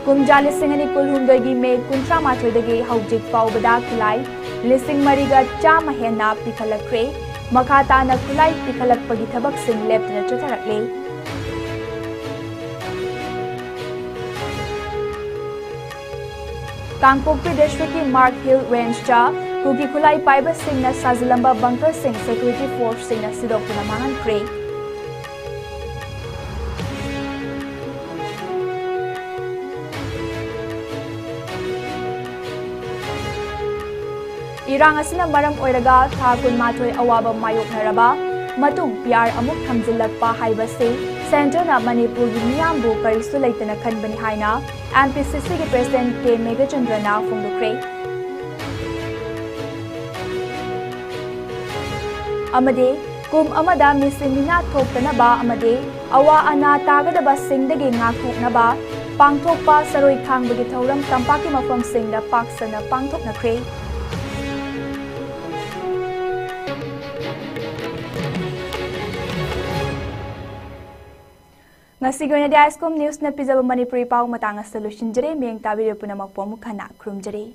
ꯀꯨꯝꯖꯥ ꯂꯤꯁꯤꯡ ꯑꯅꯤ ꯀꯨꯟꯍꯨꯝꯗꯣꯏꯒꯤ ꯃꯦ ꯀꯨꯟꯊ꯭ꯔꯥ ꯃꯥꯊꯣꯏꯗꯒꯤ ꯍꯧꯖꯤꯛ ꯐꯥꯎꯕꯗ ꯈꯨꯠꯂꯥꯏ ꯂꯤꯁꯤꯡ ꯃꯔꯤꯒ ꯆꯥꯝꯃ ꯍꯦꯟꯅ ꯄꯤꯈꯠꯂꯛꯈ꯭ꯔꯦ꯫ ꯃꯈꯥ ꯇꯥꯅ ꯈꯨꯠꯂꯥꯏ ꯄꯤꯈꯠꯂꯛꯄꯒꯤ ꯊꯕꯛꯁꯤꯡ ꯂꯦꯞꯇꯅ ꯆꯠꯊꯔꯛꯂꯤ꯫ ꯀꯥꯡꯄꯣꯛꯄꯤ ꯗꯤꯁꯇ꯭ꯔꯤꯛꯀꯤ ꯃꯥꯔꯛ ꯍꯤꯜ ꯔꯦꯟꯖꯇ ꯀꯨꯀꯤ ꯈꯨꯠꯂꯥꯏ ꯄꯥꯏꯕꯁꯤꯡꯅ ꯁꯥꯖꯤꯜꯂꯝꯕ ꯕꯪꯀꯔꯁꯤꯡ ꯁꯦꯀ꯭ꯌꯨꯔꯤꯇꯤ ꯐꯣꯔꯁꯁꯤꯡꯅ ꯁꯤꯗꯣꯛꯇꯨꯅ ꯃꯥꯡꯍꯟꯈ꯭ꯔꯦ꯫ ꯏꯔꯥꯡ ꯑꯁꯤꯅ ꯃꯔꯝ ꯑꯣꯏꯔꯒ ꯊꯥ ꯀꯨꯟꯃꯥꯊꯣꯏ ꯑꯋꯥꯕ ꯃꯥꯌꯣꯛꯅꯔꯕ ꯃꯇꯨꯡ ꯄꯤ ꯑꯥꯔ ꯑꯃꯨꯛ ꯊꯝꯖꯤꯜꯂꯛꯄ ꯍꯥꯏꯕꯁꯤ ꯁꯦꯟꯇꯔꯅ ꯃꯅꯤꯄꯨꯔꯒꯤ ꯃꯤꯌꯥꯝꯕꯨ ꯀꯔꯤꯁꯨ ꯂꯩꯇꯅ ꯈꯟꯕꯅꯤ ꯍꯥꯏꯅ ꯑꯦꯝ ꯄꯤ ꯁꯤ ꯁꯤꯒꯤ ꯄ꯭ꯔꯦꯁꯤꯗꯦꯟꯠ ꯀꯦ ꯃꯦꯘꯆꯟꯗ꯭ꯔꯅ ꯐꯣꯡꯗꯣꯛꯈ꯭ꯔꯦ꯫ ꯑꯃꯗꯤ ꯀꯨꯝ ꯑꯃꯗ ꯃꯤꯁꯤ ꯃꯤꯅꯥ ꯊꯣꯛꯇꯅꯕ ꯑꯃꯗꯤ ꯑꯋꯥ ꯑꯅꯥ ꯇꯥꯒꯗꯕꯁꯤꯡꯗꯒꯤ ꯉꯥꯛꯊꯣꯛꯅꯕ ꯄꯥꯡꯊꯣꯛꯄ ꯁꯔꯣꯏ ꯊꯥꯡꯕꯒꯤ ꯊꯧꯔꯝ ꯇꯝꯄꯥꯛꯀꯤ ꯃꯐꯝꯁꯤꯡꯗ ꯄꯥꯛ ꯁꯟꯅ ꯄꯥꯡꯊꯣꯛꯅꯈ꯭ꯔꯦ꯫ ꯉꯁꯤꯒꯤ ꯑꯣꯏꯅꯗꯤ ꯑꯥꯏꯁꯀꯣꯝ ꯅ꯭ꯌꯨꯁꯅ ꯄꯤꯖꯕ ꯃꯅꯤꯄꯨꯔꯤ ꯄꯥꯎ ꯃꯇꯥꯡ ꯑꯁꯤꯗ ꯂꯣꯏꯁꯤꯟꯖꯔꯦ꯫ ꯃꯤꯠꯌꯦꯡ ꯇꯥꯕꯤꯔꯤꯕ ꯄꯨꯝꯅꯃꯛꯄꯨ ꯑꯃꯨꯛ ꯍꯟꯅ ꯈꯨꯔꯨꯝꯖꯔꯤ꯫